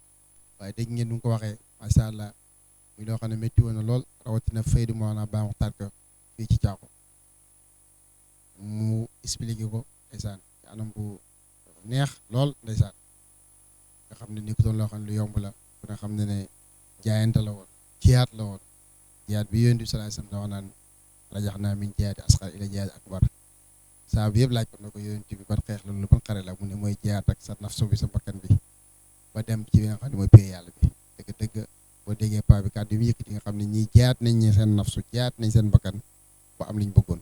A: waaye dégg ngeen nu ko waxee macha allah muy loo xam ne métti woon na lool rawatina faydu Mawlana Baye Makhtar Ka fii ci Thiako mu expliqué ko ndeysaan ci anam bu neex lool ndeysaan nga xam ne ni ko doon loo xam ne lu yomb la ku nga xam ne jaayante la woon jiyaat la woon jiyaat bi yonent bi sallallahu alayhi wasallam da wax naan rajax naa min jiyaati asxar ila jiyaati akbar saa bi yëpp laaj ko ne ko yonent bi ban xeex la lu ban xare la mu ne mooy jiyaat ak sa nafsu bi sa bakkan bi ba dem ci bi nga xam ne mooy pay yàlla bi dëgg boo déggee paa bi kàddu yi mu yëkkati nga xam ne ñii jiyaat nañ ñi seen nafsu jiyaat nañ seen bakkan ba am liñ bëggoon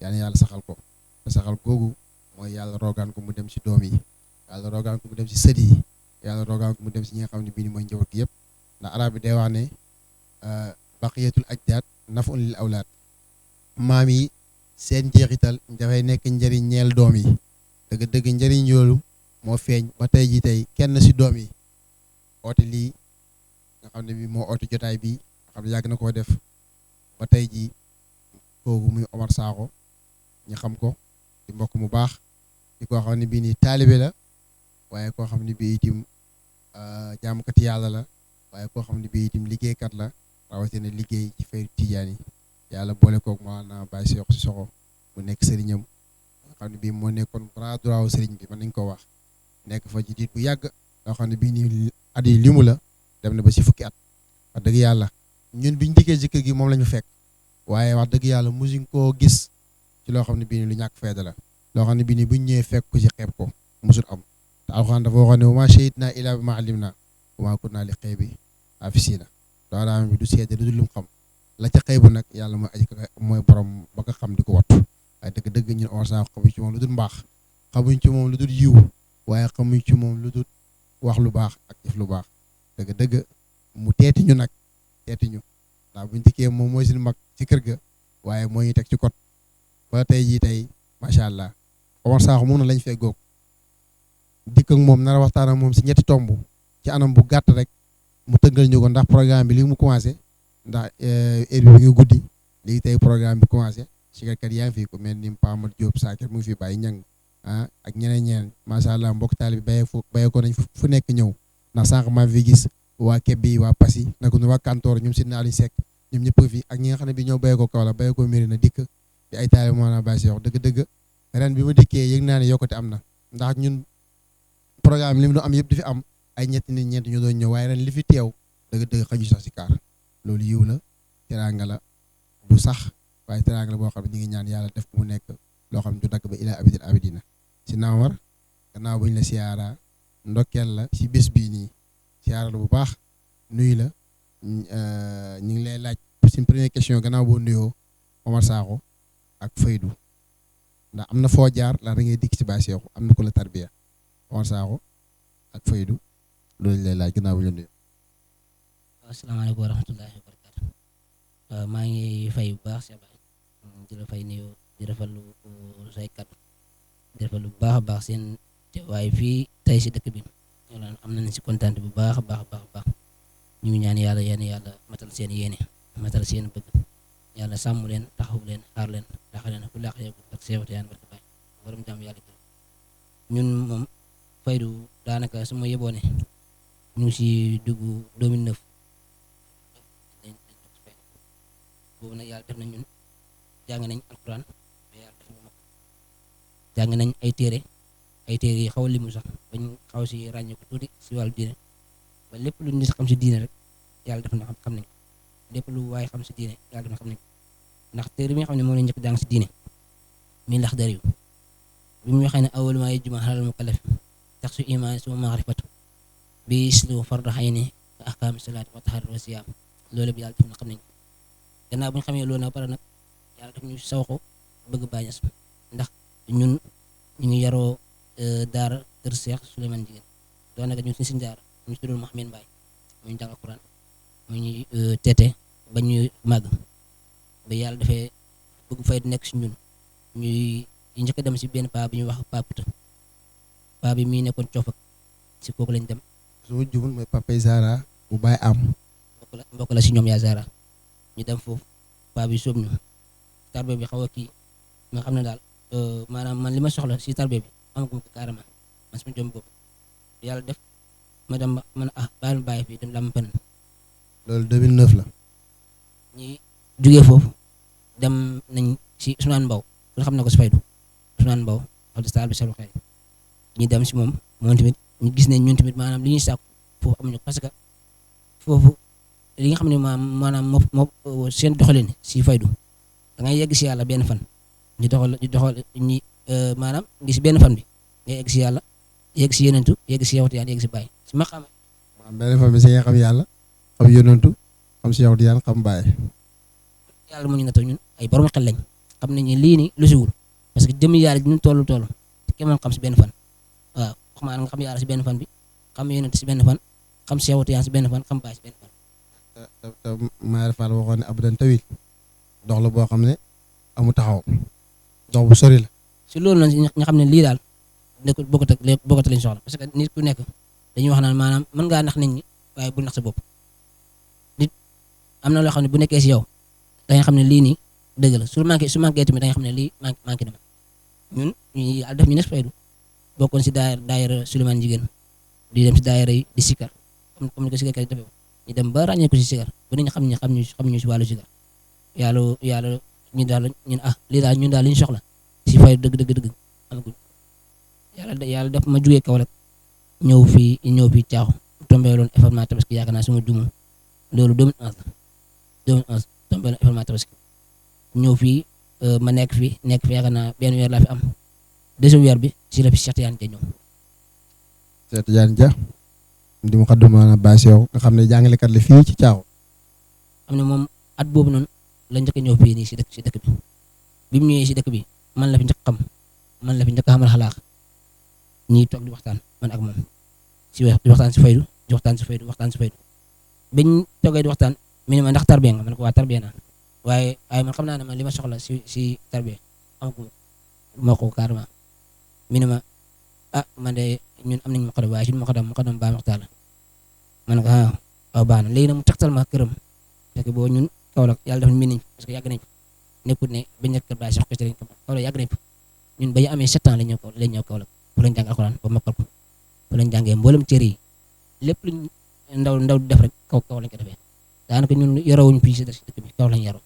A: yàlla saxal ko te saxal googu mooy yàlla roogaan ko mu dem ci doom yi yàlla roogaan ko mu dem ci sët yi yàlla roogaan ko mu dem ci ñi nga xam ne bii ni mooy njaboot gi yëpp ndax arab bi day wax ne baqiyatul ajdaad nafun lil awlaad maam yi seen jeexital dafay nekk njëriñ ñeel doom yi dëgg njëriñ yoolu moo feeñ ba tey ji tey kenn si doom yi oote lii nga xam ne bi moo oote jotaay bi nga xam ne yàgg na koo def ba tey ji kooku muy Omar Sakho ñu xam ko di mbokk mu baax di koo xam ne bii nii taalibe la waaye koo xam ne bii itam jaamukati yàlla la waaye koo xam ne bii itam liggéeykat la rawatina liggéey ci faydu tijaan yi yàlla boole koog Mawlana Baye Cheikh Sakho mu nekk sëriñam nga xam ne bii moo nekkoon bras droit wu sëriñ bi mën nañ ko wax nekk fa ci diit bu yàgg loo xam ne bii nii at yi limu la dem na ba si fukki at wax dëgg yàlla ñun biñ dikkee ci kër gi moom la ñu fekk waaye wax dëgg yàlla musuñ koo gis ci loo xam ne bii nii lu ñàkk fayda la loo xam ne bii nii buñ ñëwee fekk ko ci xeeb ko musul am te alxuraan dafa waxoon ne wa maa shahidnaa illaa bimaa alimnaa wa maa kunnaa li xaybi haafisiina doomu bi du seede lu dul lim xam la ca xëy bu nag yàlla mooy aji mooy borom ba nga xam di ko wattu waaye dëgg ñun Omar Sakho xamuñ ci moom lu dul mbaax xamuñ ci moom lu dul yiw waaye xamuñ ci moom lu dul wax lu baax ak jëf lu baax dëgg mu teeti ñu nag teeti ñu ndax buñ dikkee moom mooy suñu mag ci kër ga waaye moo ñu teg ci kot ba tey jii tey macha allah Omar Sakho moom na lañ fee góog dikk ak moom nar a waxtaan ak moom si ñetti tomb ci anam bu gàtt rek mu tëggal ñu ko ndax programme bi li mu commencé ndax heure bi ngi guddi léegi tey programme bi commencé sikarkat yaa ngi fi ko mel ni Pamal Diop Sakir mu ngi fi bàyyi ñang ak ñeneen macha allah mbokk taali bi bayee ko nañ fu nekk ñëw ndax sànq maa fi gis waa Kebbi waa Passy naka nu waa Kantoor ñoom si naaliñ Seck ñoom ñëpp fi ak ñi nga xam ne bi ñëw bayee ko Kaolack bayee ko Mérina dikk di ay taali moo naa bàyyi wax dëgg-dëgg ren bi ma dikkee yëg naa ne yokkute am na ndax ñun programme li mu doon am yëpp di fi am ay ñetti nit ñeent ñu doon ñëw waaye ren li fi teew dëgg-dëgg xaju sax si kaar loolu yiw la teraanga la bu sax waaye teraanga la boo xam ne ñu ngi ñaan yàlla def ko mu nekk loo xam ne du dagg ba ilaa abidin abidina si naawar gannaaw buñ la siyaara ndokkeel la si bés bii nii siyaara la bu baax nuyu la ñu ngi lay laaj suñ première question gannaaw boo nuyoo Omar Sakho ak Faydou ndax am na foo jaar la da ngay dikk si Baye Cheikhou am na ko la tarbiya Omar Sakho ak Faydou loolu lay laaj gannaaw bu ñu la nuyoo.
E: asalaamaaleykum wa rahmatullahi wa barakaatu. maa ngi fay bu baax si Baye di la fay nuyoo di rafetlu say kàddu di rafetlu bu baax a baax seen teewaay fii tey si dëkk bi am nañ si kontaan bu baax a baax ñu ngi ñaan yàlla yàlla matal seen yéene matal seen bëgg yàlla sàmm leen taxaw leen xaar leen taxaw leen ku laax yëpp ak seewate yaan barke Baye borom jàmm yàlla ñun moom Faydou daanaka su ma yeboo ne ñu ngi si dugg 2009 boobu nag yàlla def na ñun jàng nañ alquran mais yàlla def na jàng nañ ay téere yi xaw a limu sax bañ xaw si ràññee ko tuuti si wàllu diine ba lépp lu nit xam si diine rek yàlla def na xam nañ lépp lu waaye xam si diine yàlla def na xam nañ ndax téere bi nga xam ne moom lañ njëkk jàng si diine mi ndax dariw bi mu waxee ne awwalu maa yajibu alal mukallaf tax su imaan suma maarifatu bi islu fardu hayni wa ahkaami salaat wa taharat wa siyaam loolu bi yàlla def na xam nañ gannaaw bu ñu xamee loolu nag pare nag yàlla def ñu saw ko bëgg Baay Ñas ndax ñun ñu ngi yaroo daara kër Cheikh Souleymane Ndieguène doon nag ñun si daara ñu tuddul Mouhamed Mbaye mu ñu jàng alquran mu ñuy teete ba ñuy màgg ba yàlla dafay bëgg fay di nekk si ñun ñuy njëkk a dem si benn paa bi ñuy wax Paputa paa bi mii nekkoon coofak si kooku lañ dem.
A: su ma jubul mooy Papa Zara bu Baye am.
E: mbokk la si ñoom yaa Zara ñu dem foofu paa bi sóob ñu tarbe bi xaw a kii nga xam ne daal maanaam man li ma soxla si tarbe bi amaguma ko carrément man sama jom bopp yàlla def ma dem ba man bàyyi ma bàyyi fii dem lam pen
A: loolu 2009 la.
E: ñi jugee foofu dem nañ si Ousmane Mbow ku xam na ko si Faydou Ousmane Mbow wax dëgg taal bi selu xel ñu dem si moom tamit ñu gis ne ñun tamit maanaam li ñuy sàkku foofu amuñu ko parce que foofu li nga xam ne maanaam moo seen doxalin si Faydou da ngay yegg si yàlla benn fan ñu doxal ñi maanaam ngi si benn fan bi ngay yegg si yàlla yegg si yenentu yegg si yawtu yaan yegg si Baye si ma xam
A: benn fan bi si nga xam yàlla xam yenentu xam si yawtu yaan xam Baye
E: yàlla mu ñu natoo ñun ay borom xel lañ xam nañu lii ni lu siwul parce que jëmm yàlla ji ñu toll kenn mën xam si benn fan waaw xamaa nga xam yàlla si benn fan bi xam yenentu si benn fan xam si yawtu yaan si benn fan xam Baye si benn fan
A: te Maare Fall waxoon ne abadan tawil dox la boo xam ne amu taxaw dox bu sori la.
E: si loolu nag nga xam ne lii daal nekkul bokkut lañ soxla parce que nit ku nekk dañuy wax naan maanaam mën ngaa nax nit ñi waaye bul nax sa bopp nit am na loo xam ne bu nekkee si yow da nga xam ne lii nii dëgg la su manqué tamit da nga xam ne lii manqué na ma ñun ñu yàlla def ñu nekk Faydou bokkoon si daayira Souleymane Ndieguène di dem si daayira yi di sikkar comme ni ko sikkarkat yi defee ñu dem ba ràññee ko si sikkar ba nit ñi xam ñu si wàllu sikkar yàlla ñu daal ñun lii daal ñun daal li ñu soxla si Faydou dëgg amagul yàlla def ma jugee Kaolack ñëw fii Caaxu tombé loon événement tabaski yaakaar naa suma jumu loolu 2011 tombé loon événement tabaski ñëw fii ma nekk fi yaakaar naa benn weer laa fi am deuxième weer bi si la fi Cheikh Tidiane Dia ñëw.
A: Cheikh Tidiane Dia di mu xaddu maanaam Baye Cheikh nga xam ne jàngalekat la fii ci Caaxu.
E: xam ne moom at boobu noonu la njëkk a ñëw fii nii si dëkk bi mu ñëwee si dëkk bi man la fi njëkk xam man la fi njëkk a xamal xalaax ñiy toog di waxtaan man ak moom di waxtaan si Faydou biñ toogee di waxtaan mi ne ma ndax tarbiya nga man ko waa tarbiya naa waaye man xam naa ne man li ma soxla si tarbiya amagu ma ko carrément mi ne ma man de ñun am nañ muqaddam waaye suñu muqaddam baa waxtaan la man ko waaw baax na léegi nag mu tegtal ma këram fekk boo ñun Kaolack yàlla def mi nañ parce que yàgg nañ nekkul ne bañ nekk kër Baye Cheikh Kaolack yàgg nañ ñun ba ñu amee 7 ans lañ ñëw Kaolack fa lañ jàng alxuraan ba mokkal ko fa lañ jàngee mboolem téere yi lépp luñ ndaw di def rek kaw lañ ko defee daanaka ñun yorowuñu fii si dëkk bi kaw lañ yaroo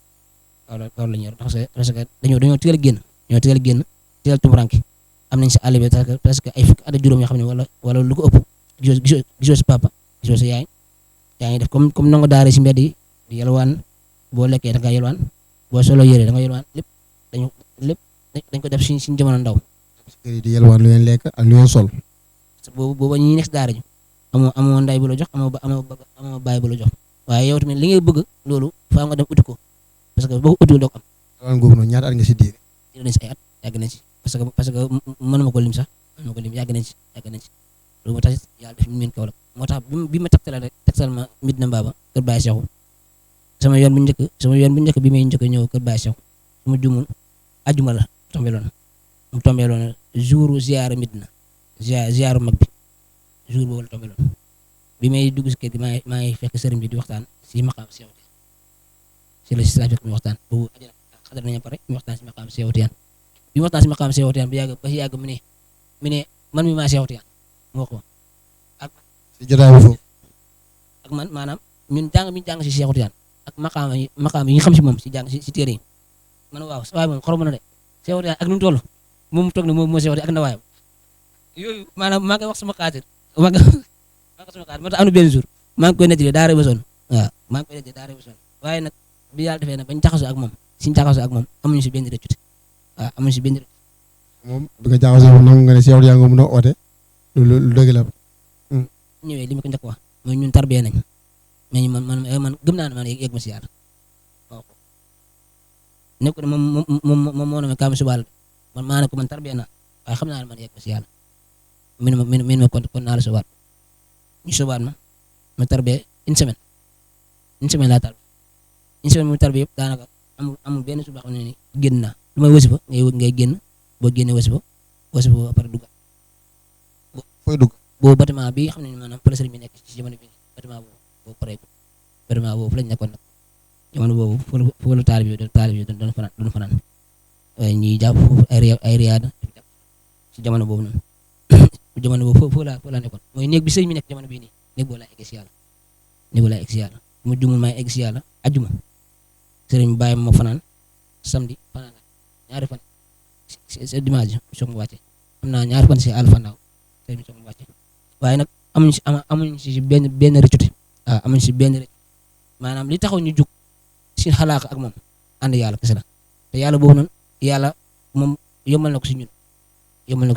E: kaw lañ yaroo parce que dañoo teel a génn teel a tumuranke am nañ sa àll bi parce que ay fukki at ak juróom yoo xam ne wala lu ko ëpp gisoo sa papa gisoo sa yaay yaa ngi def comme ndongo daara si mbedd yi di yalwaan boo lekkee da nga yalwaan boo solo yére da nga yalwaan lépp dañ ko def suñ jamono ndaw.
A: kër yi di yalwaan lu leen lekk ak lu leen sol.
E: parce que boobu ñi nekk si daara ji amoo nday bu la jox amoo baay bu la jox waaye yow tamit li ngay bëgg loolu faa nga dem uti ko parce que boo ko utiwul doo ko am.
A: yalwaan googu noonu ñaata at nga si diire.
E: yàgg nañ si ay at yàgg nañ si parce que mënuma ko lim sax yàgg nañ si loolu moo tax yàlla def ñu mën Kaolack moo tax bi ma tegtal ma Medina Mbaba kër Baye Cheikhou sama yoon bu njëkk bi may njëkk ñëw kër Baye Cheikhou su ma jumul ajuma la tombeeloon jour ziar Medina ziaru mag bi jour boobu la tombeeloon bi may dugg si kër gi maa ngi fekk sëriñ bi di waxtaan si maqaam Seex Tijaan si la si fekk mi waxtaan boobu xadar nañu pare mi waxtaan si maqaam Seex Tijaan bi waxtaan si maqaam Seex Tijaan ba si yàgg mu ne man mi maa Seex Tijaan moo ko ak
A: si jotaay bi foofu.
E: ak man maanaam ñun jàng bi ñu jàng si Seex Tijaan ak maqaam yi ñu xam si moom si jàng si téere yi man waaw sa waay moom xorom na de Seex Tijaan ak nu mu toll moom toog na moom moo Seex Tijaan ak na waayam yooyu maanaam maa ngi wax sama xaatir moo tax am na benn jour maa ngi koy nettali daara ba sonn waaye nag bi yàlla defee nag bañ taxasoo ak moom amuñu si benn rëccute waaw amuñu si benn rëccute
A: moom bi nga jaxasoo moom nangu nga ne Seex Tijaan nga mën a oote lu dëgg la.
E: ñëwee li ma ko njëkk wax mooy ñun tarbiyee nañ mais man gëm naa ne man yegg ma si yàlla waaw nekk ne moom moo ne ma kaam subaal man maa ne ko man tarbiyee naa waaye xam naa ne man yegg ma si yàlla min ma kon naa la subaat ñu subaat ma tarbiyee une semaine laa tarbiyee une semaine mu tarbiyee yëpp daanaka amul benn suba xam ne ni génn naa lu may wasifa ngay génn boo génnee wasifa après dugg
A: fooy dugg
E: boobu bâtiment bi xam ne maanaam pële sëriñ bi nekk ci jamono bi bâtiment boobu pareegul bâtiment boobu fu lañ nekkoon nag jamono boobu foofu la taalib yi doon fanaan waaye ñuy jàpp foofu ay riyaada ci jamono boobu noonu jamono boobu foofu laa nekkoon mooy néeg bi sëriñ bi nekk jamono bii nii néeg boo laa egg si yàlla mu jumul maay egg si yàlla ajjuma sëriñ bi bàyyi ma fanaan samedi fanaan ñaari fan si dimanche soog mu wàcce am naa ñaari fan si àll fannaaw sëriñ bi soog mu wàcce waaye nag amuñ si benn rëccute waaw amuñ si benn rëcc maanaam li taxaw ñu jug si xalaaq ak moom ànd yàlla kese la te yàlla boobu noonu yàlla moom yombal na ko si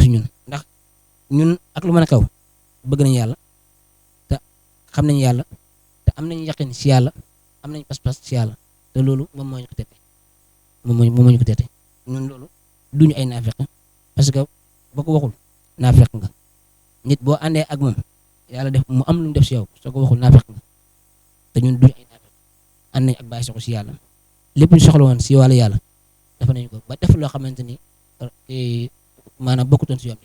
E: ñun ndax ñun ak lu mën a kaw bëgg nañ yàlla te xam nañ yàlla te am nañ yaqin si yàlla am nañ pas-pas si yàlla te loolu moom moo ñu ko tette moom ñu ko tette ñun loolu duñu ay naafeq parce que boo ko waxul naafeq nga nit boo àndee ak moom yàlla def mu am lu mu def si yow soo ko waxul naafeq nga te ñun duñu ay naafeq ànd nañ ak bàyyi soxla si yàlla lépp ñu soxla woon si wàllu yàlla dafa nañu ko ba def loo xamante ni maanaam bokkutoon si yoon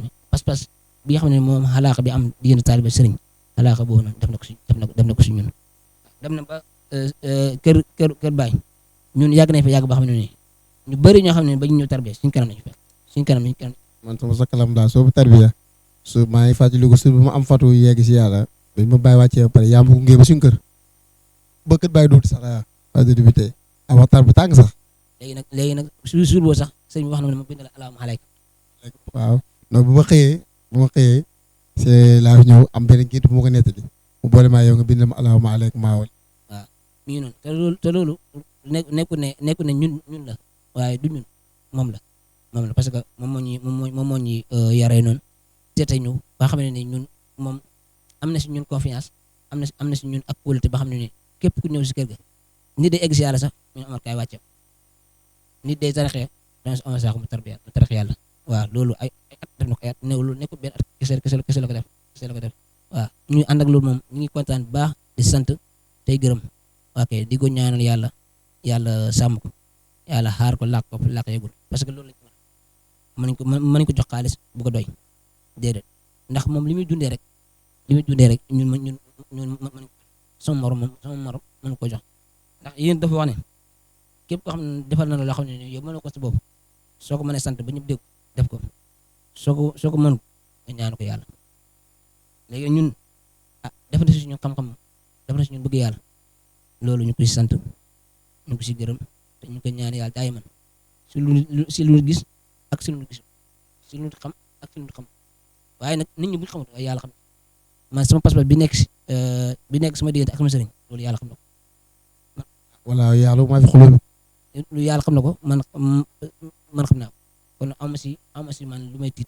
E: bi pas-pas bi nga xam ne moom xalaaqa bi am diggante taalibe sëriñ xalaaqa boobu noonu def na ko si ñun dem na ba kër baay ñun yàgg nañ fa yàgg ba xam ne nii ñu bëri ñoo xam ne ba ñu ñëw tarbiya suñ kanam nañu fekk suñ kanam
A: man sama sa kalam daal soo tarbiya su maa ngi fàttaliku su bu ma am fatu yegg si yàlla ba ma bàyyi wàccee ba pare yaa ma gunge ba suñu kër ba kër bàyyi duuti sax daa bi tey a waxtaan bu tàng sax
E: léegi nag suur boo sax sëñ bi wax na ma bind la allahumma alayka
A: waaw non bu ma xëyee c'est laa fi ñëw am benn gént bu ma ko nettali mu boole maa yow nga bind ma allahumma alayka maa wal
E: waaw mi ngi noonu te loolu nekku ne ñun la waaye du ñun moom la parce que moom moo ñu yaree noonu teete ñu ba xam ne ni ñun moom am na si ñun confiance am na si ñun ak kóolute ba xam ne ni képp ku ñëw si kër ga nit day egg si yàlla sax ñu amar kaay wàcce nit day taraxee dana si amar sax mu tarax yàlla waaw loolu ay at def na ko ay at loolu nekkul benn at kese la ko def waaw ñu ànd ak loolu moom ñu ngi kontaan bu baax di sant tey gërëm ok di ko ñaanal yàlla sàmm ko yàlla xaar ko làkk ko làkk yegul parce que loolu lañ ko mën nañ ko jox xaalis bu ko doy déedéet ndax moom li muy dundee rek ñun sama morom mën ko jox ndax yéen dafa wax ne képp koo xam ne defal na la loo xam ne yow mën na ko sa bopp soo ko mënee sant ba ñëpp dégg def ko soo ko mënut nga ñaan ko yàlla léegi ñun def na si suñu xam-xam def na si ñun bëgg yàlla loolu ñu ko si sant ñu ko si gërëm te ñu ko ñaan yàlla daay man si lu gis ak si lu gis si lu xam ak si lu xam waaye nag nit ñi bu ñu xamut waaye yàlla xam man sama passeport bi nekk sama diggante ak sama sëriñ loolu yàlla xam na ko
A: wala yàlla maa fi xulóo
E: lu yàlla xam na ko man xam naa ko kon am ma si man lu may tiit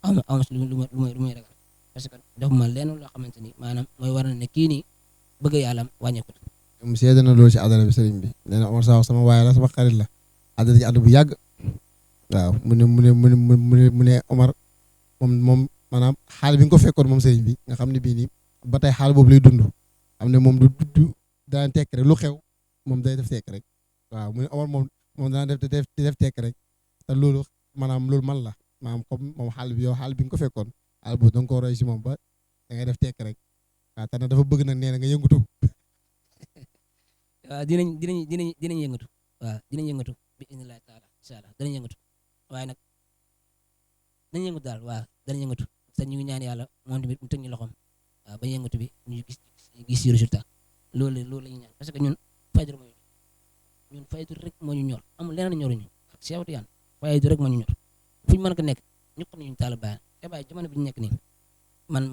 E: am ma si lu may ragal parce que dafa ma lenn loo xamante ni maanaam mooy war na ne kii nii bëgg yàlla wàññeeku na.
A: mu seede na loolu ci àdduna bi sëriñ bi nee na Omar Sakho sama waay la sama xarit la àdduna ci àdduna bu yàgg waaw mu ne Omar moom maanaam xaal bi nga ko fekkoon moom sëriñ bi nga xam ne bii nii ba tey xaal boobu lay dund xam ne moom du daan tekk rek lu xew moom day def tekk rek waaw mu ne Omar moom daan def tekk rek te loolu maanaam loolu man la maanaam comme moom xaal bi yow xaal bi nga ko fekkoon xaal boobu da nga ko roy si moom ba da ngay def tekk rek waaw te nag dafa bëgg nag nee na nga yëngatu.
E: waaw dinañ yëngatu waaw dinañ yëngatu bi inillahi taala incha allah danañ yëngatu waaye nag dañ yëngatu daal waaw danañ yëngatu te ñu ngi ñaan yàlla moom tamit mu teg ñu loxoom waaw ba yëngatu bi ñu gis si résultat loolu la ñu ñaan parce que ñun faydu rek moo ñu ñor amul leneen ñoruñu ak seewatu yaan faydu rek moo ñu ñor fu ñu mën ko nekk ñëpp xam nañu taal bàyyi te bàyyi jamono bi ñu nekk nii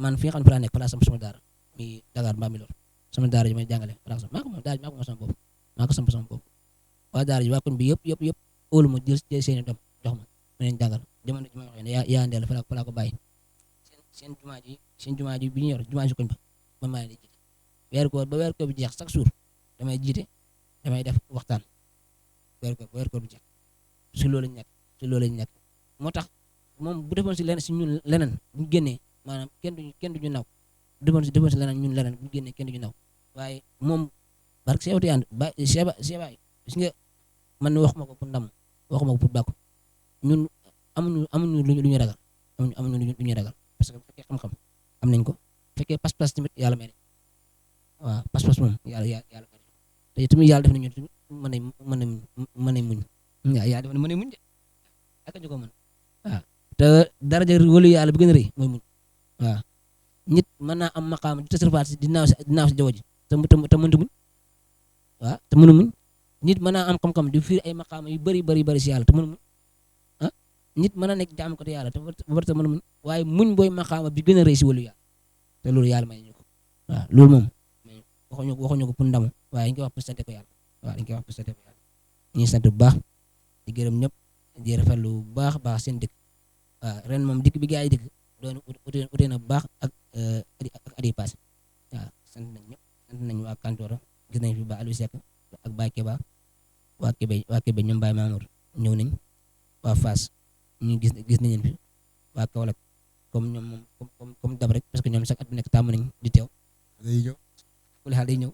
E: man fi nga xam ne fa laa nekk place sama daara mi Dakar Bambilor sama daara ji may jàngale place maa ko moom daara ji maa ko moom sama bopp maa ko samp sama bopp waa daara ji waa koñ bi yëpp óolu ma jël seeni doom jox ma leen jàngal jamono ji may waxee ne yaa ndeel fa laa ko bàyyi seen jumaa ji bi ñu yor jumaa ji koñ ba man maa leen di jiite weeru koor bi jeex chaque jour damay jiite damay def waxtaan weeru koor bi jeex si loolu lañ nekk moo tax moom bu defoon si leneen si ñun leneen bu ñu génnee maanaam kenn duñu naw defoon si leneen ñun leneen bu ñu génnee kenn duñu naw waaye moom barke seewatu yaan ba seebaay gis nga man waxuma ko pour ndam waxuma ko pour bàkku ñun amuñu lu ñu ragal amuñu lu ñu ragal parce que bu fekkee xam-xam am nañ ko bu fekkee pas-pas tamit yàlla may nañ waaw pas-pas moom yàlla may te tamit yàlla def nañu mën a muñ waaw yàlla def na mën a muñ de ak ñu ko mën waaw te daraja wëlu yàlla bi gën a rëy mooy muñ waaw nit mën naa am maqaam di tasarfaat si di naaw si jaww ji te mënta muñ waaw te mënu muñ nit mën naa am xam-xam di fiir ay maqaama yu bëri si yàlla te mënu muñ nit mën na nekk jaam ko te yàlla te warta mën a muñ waaye muñ booy maqaama bi gën a rëy si wëlu yàlla te loolu yàlla may ñu ko waaw loolu moom waxuñu ko pour ndamu waaye dañ koy wax pour sante ko yàlla waaw dañ koy wax pour sante ko yàlla ñu sant bu baax di gërëm ñëpp di rafetlu bu baax seen dëkk waaw ren moom dikk bi gaa yi dëkk doon ute na bu baax ak at yi passé waaw sant nañ ñëpp sant nañ waa Kantoora gis nañ fi ba Aliou Seck ak Baye Keba waa Kébé ñoom Baye Mamour ñëw nañ waa Fass ñu gis nañ leen fi waa Kaolack comme ñoom moom comme dab rek parce que ñoom chaque at bu nekk tàmm nañ di teew kuli xaal day ñëw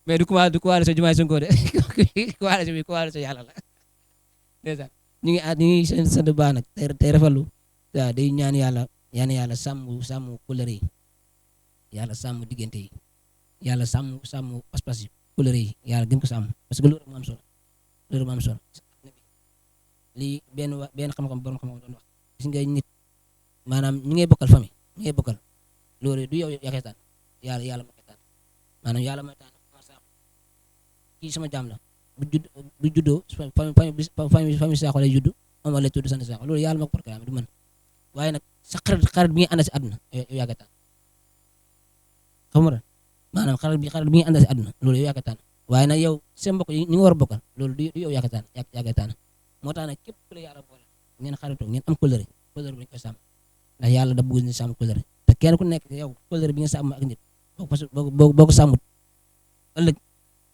E: mais du coalition Diomaye Sonko de coalition yàlla la déjà ñu ngi sant baax nag tey rafetlu waaw day ñaan yàlla sàmm couleur yi yàlla sàmm diggante yi yàlla sàmm pas-pas yi couleur yi yàlla gën ko sàmm parce que loolu rek moo am solo lii benn xam-xam borom xam-xam doon wax gis nga nit maanaam ñi ngay bokkal famille ñi ngay bokkal loolu du yow yaa koy tànn yàlla ma koy tànn maanaam yàlla may tànn kii sama jaam la bu juddoo famille Sakho lay judd Omar lay tudd sant Sakho loolu yàlla ma ko programme du mën waaye nag sa xarit bi nga ànd si àdduna yow yaa koy tànn xam nga maanaam xarit bi nga ànd si àdduna loolu yow yaa koy tànn waaye nag yow seen mbokk yi ñi nga war a bokkal loolu du yow yaa koy tànn yaa koy tànn moo tax nag képp ku la yàlla boole ngeen xaritoo ngeen am kóllëre bi dañ koy sàmm ndax yàlla da bëgg ni sàmm kóllëre te kenn ku nekk yow kóllëre bi nga sàmm ak nit boo ko sàmmut ëllëg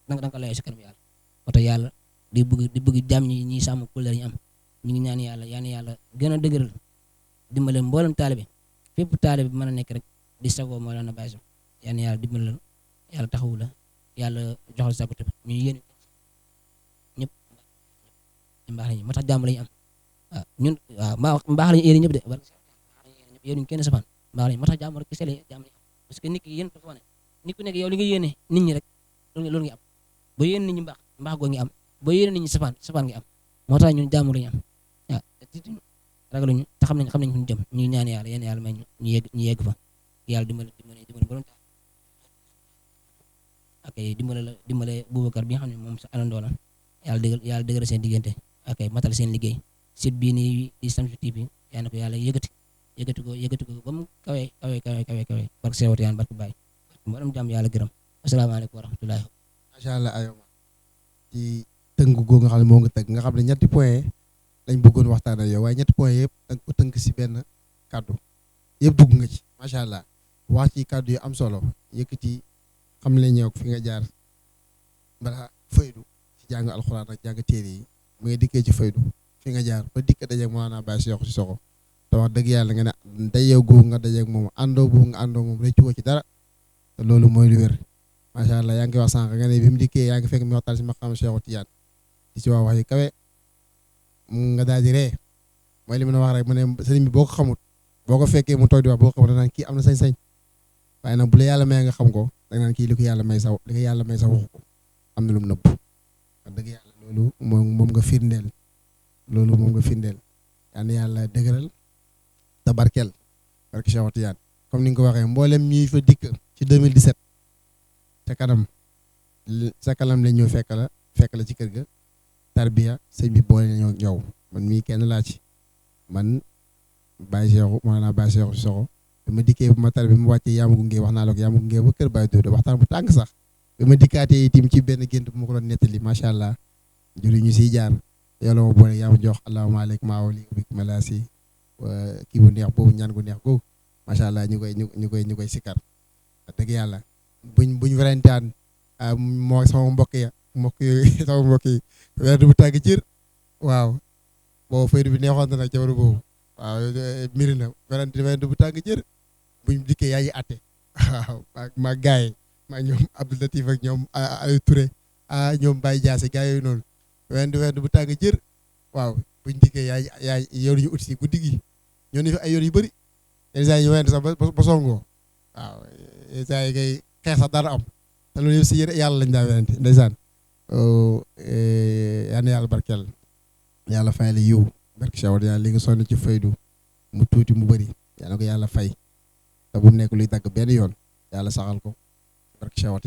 E: danga ko layoo si kanam yàlla moo tax yàlla di bëgg jàmm ñi sàmm kóllëre ñu am ñu ngi ñaan yàlla gën a dëgëral dimbale mboolem taalibe fépp taalibe bi mën a nekk rek di sagoo moo la na bàyyi sax yàlla dimbale la yàlla taxawu la yàlla joxal sa côté ñu yéen ñëpp mbaax lañu moo tax jàmm lañu am waaw ñun waaw mbaax lañu yéene ñëpp de yéenuñ kenn safaan mbaax lañu moo tax jàmm rek kese la jàmm lañu am parce que nit ki yéen dafa wane nit ku nekk yow li nga yéene nit ñi rek loolu nga am boo yéene nit ñi mbaax goo ngi am boo yéene nit ñi safaan ngi am moo tax ñun jàmm lañu am waaw te tiituñu ragaluñu te xam nañ fu ñu jëm ñu ñaan yàlla yéen yàlla may ñu yegg fa yàlla dimbali borom tax ak dimbale Boubacar bi nga xam ne moom sa alandoo la yàlla dëgëral seen diggante ak matal seen liggéey site bii nii di Shamsu TV yaa na ko yàlla yëkkati ko ba mu kawe barke Seex Tijaan barke Baay mboolem jàmm yàlla gërëm asalaamaaleykum wa rahmatullahi
A: macha allah ayoma ci tënk googu nga xam ne moo nga tëgg nga xam ne ñetti point lañ bëggoon waxtaan ak yow waaye ñetti point yëpp da nga ko tënk si benn kàddu yëpp dugg nga ci macha allah wax ci kàddu yu am solo yëkkati xam le ñëw fi nga jaar bala faydu ci jàng alxuraan ak jàng téere yi mu nga dikkee ci faydu fi nga jaar ba dikk dajeeg Mawlana Baye Cheikh Cissokho te wax dëgg yàlla nga ne dajeeg googu nga dajeeg moom àndoo boobu nga àndoo moom rëccu ko ci dara te loolu mooy lu wér macha allah yaa ngi koy wax sànq nga ne bi mu dikkee yaa ngi fekk mi waxtaan si maqaam Cheikh Tijaan di ci wax yu kawe nga daal di ree mooy li ma wax rek mu ne sëriñ bi boo ko xamut boo ko fekkee mu toog di wax boo ko xamut danaan kii am na sañ-sañ waaye nag bu la yàlla may nga xam ko danga naan kii li ko yàlla may sax waxu ko am na lu mu nëbb wax dëgg yàlla loolu moom nga firndeel yaa na yàlla dëgëral te barkeel barke Cheikh Tijaan comme ni nga ko waxee mboolem ñuy fa dikk ci 2017 ca kanam la ñëw fekk la ci kër ga tarbiya sëñ bi boole nañoo yow man mii kenn laa ci man Baye Cheikh Mawlana Baye Cheikh Cissokho bi ma dikkee ba ma tarbi mu wàccee yaa ma gunge wax naa la ko yaa ma gunge ba kër Baye Dodo waxtaan bu tàng sax bi ma dikkaatee itam ci benn gént bu ma ko doon nettali macha allah juri ñu siy jaar yàlla ma boole yaa ma jox allahumma aleykum maawli bi malaasi kii bu neex boobu ñaan gu neex googu macha allah ñu koy sikkar wax dëgg yàlla buñ werantaan moo sama mbokk yooyu sama mbokk yi weer bu tàng cër waaw boobu faydu bi neexoon na nag jamono boobu waaw mbiri na werante bu tàng jër buñ dikkee yaa ngi àtte waaw maa gaay maa ñoom Abdou Latif ak ñoom ay Touré ñoom Baye Diassé gaay yooyu noonu werante bu tàng jër waaw buñ dikkee yaa yow ñu ut si guddi gi ñoo ne fi ay yoon yu bëri yenn saa yi ñu werante sax ba songoo waaw yenn saa yi ngay xeex sax dara am te loolu yëpp si yéen yàlla lañ daa werante ndeysaan yaa na yàlla barkeel yàlla fay la yiw barke Cheikh yàlla li nga sonn ci faydu mu tuuti mu bëri yàlla ko yàlla fay te bu mu nekk luy dagg benn yoon yàlla saxal ko barke Cheikh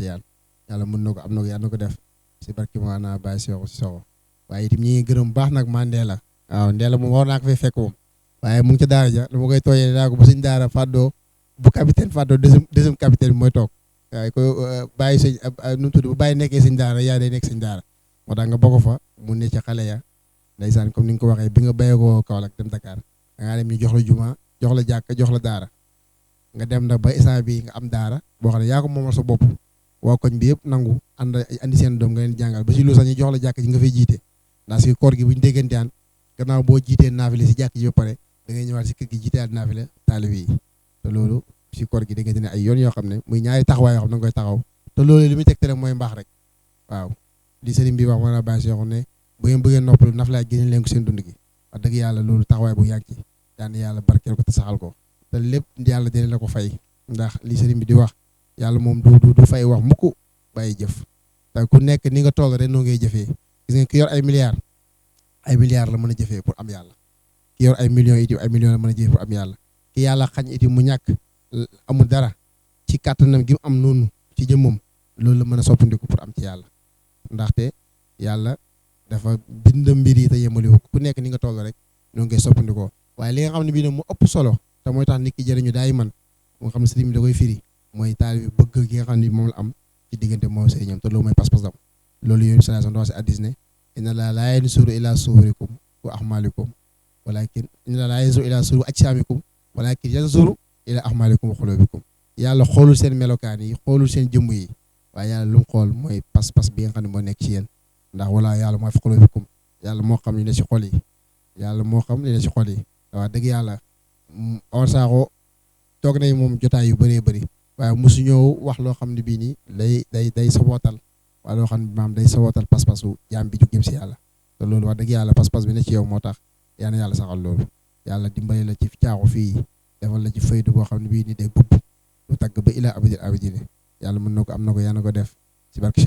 A: yàlla mën na ko am na ko yàlla na ko def si barke Mawlana Baye Cheikh Cissokho waaye itam ñi ngi gërëm baax nag maa Ndeela waaw Ndeela moom war naa ko fay fekk moom waaye mu ngi ca daara ja dama koy tooyee daa ko ba suñ daara fàddoo bu capitaine fàddoo deuxième capitaine bi mooy toog waaye ko bàyyi sëñ nu mu tudd bu bàyyi nekkee sëñ daara yaa day nekk sëñ daara moo tax nga bokk fa mu ne ci xale ya ndeysaan comme ni nga ko waxee bi nga béyee ko Kaolack dem Dakar da ngaa dem ñu jox la juma jox la jàkka jox la daara nga dem nag ba instant bi nga am daara boo xam ne yaa ko moomal sa bopp waa koñ bi yëpp nangu andi seen doom nga leen jàngal ba si lu sax ñu jox la jàkk ji nga fay jiite ndax si koor gi bu ñu déggantaan gannaaw boo jiitee naafile si jàkk ji ba pare da ngay ñëwaat si kër gi jiiteaat naafile taalibe yi te loolu si koor gi déggante ne ay yoon yoo xam ne muy ñaari taxawaay yoo xam ne da nga koy taxaw te loolu li muy tegte rek mooy mbaax rek waaw li sëriñ bi wax mën a bàyyi si yoo ne bu ngeen bëggee noppalu naflaay génne leen ko seen dund gi wax dëgg yàlla loolu taxawaay bu yàgg ci daan yàlla barkeel ko te saxal ko te lépp yàlla dina la ko fay ndax li sëriñ bi di wax yàlla moom du fay wax mukk bàyyi jëf te ku nekk ni nga toll rek noo ngay jëfee gis nga ki yor ay milliards la mën a jëfee pour am yàlla ki yor ay millions itam ay millions la mën a jëfee pour am yàlla ki yàlla xañ itam mu ñàkk amul dara ci kàttanam gi mu am noonu ci jëmmam loolu la mën a soppandiku pour am ci yàlla ndaxte yàlla dafa bind mbir yi te yemali ko ku nekk ni nga toll rek ñoo ngi koy soppandikoo waaye li nga xam ne bii nag mu ëpp solo te mooy tax nit ki jëriñu daay man moo xam ne sëriñ bi da koy firi mooy taalibe bi bëgg gi nga xam ne moom la am ci diggante moom sëriñam te loolu mooy pas-pasam loolu yooyu sallallahu alayhi wa sallam wax si hadiis ne inna Allaaha laa yanzuru ilaa suwarikum wa a'maalikum walaakin inna Allaaha laa yanzuru ilaa suwari ajsaamikum walaakin yanzuru ilaa a'maalikum wa quluubikum yàlla xoolul seen melokaan yi xoolul seen jëmm yi waaye yàlla lu mu xool mooy pas-pas bi nga xam ne moo nekk ci yéen ndax wala yàlla mooy fi quluubikum yàlla moo xam li ne ci xol yi yàlla moo xam li ne ci xol yi wax dëgg yàlla Omar Sakho toog nañ moom jotaay yu bëree bëri waaye mosu ñëw wax loo xam ne bii nii day sabootal waaye loo xam ne maam day sabootal pas-pasu jaam bi jugim si yàlla te loolu wax dëgg yàlla pas-pas bi ne ci yow moo tax yaa na yàlla saxal loolu yàlla dimbali la ci caaxu fii defal la ci faydu boo xam ne bii nii day bubb lu tagg ba ila abidil abidine yàlla mën na ko am na ko yaa na ko def ci barke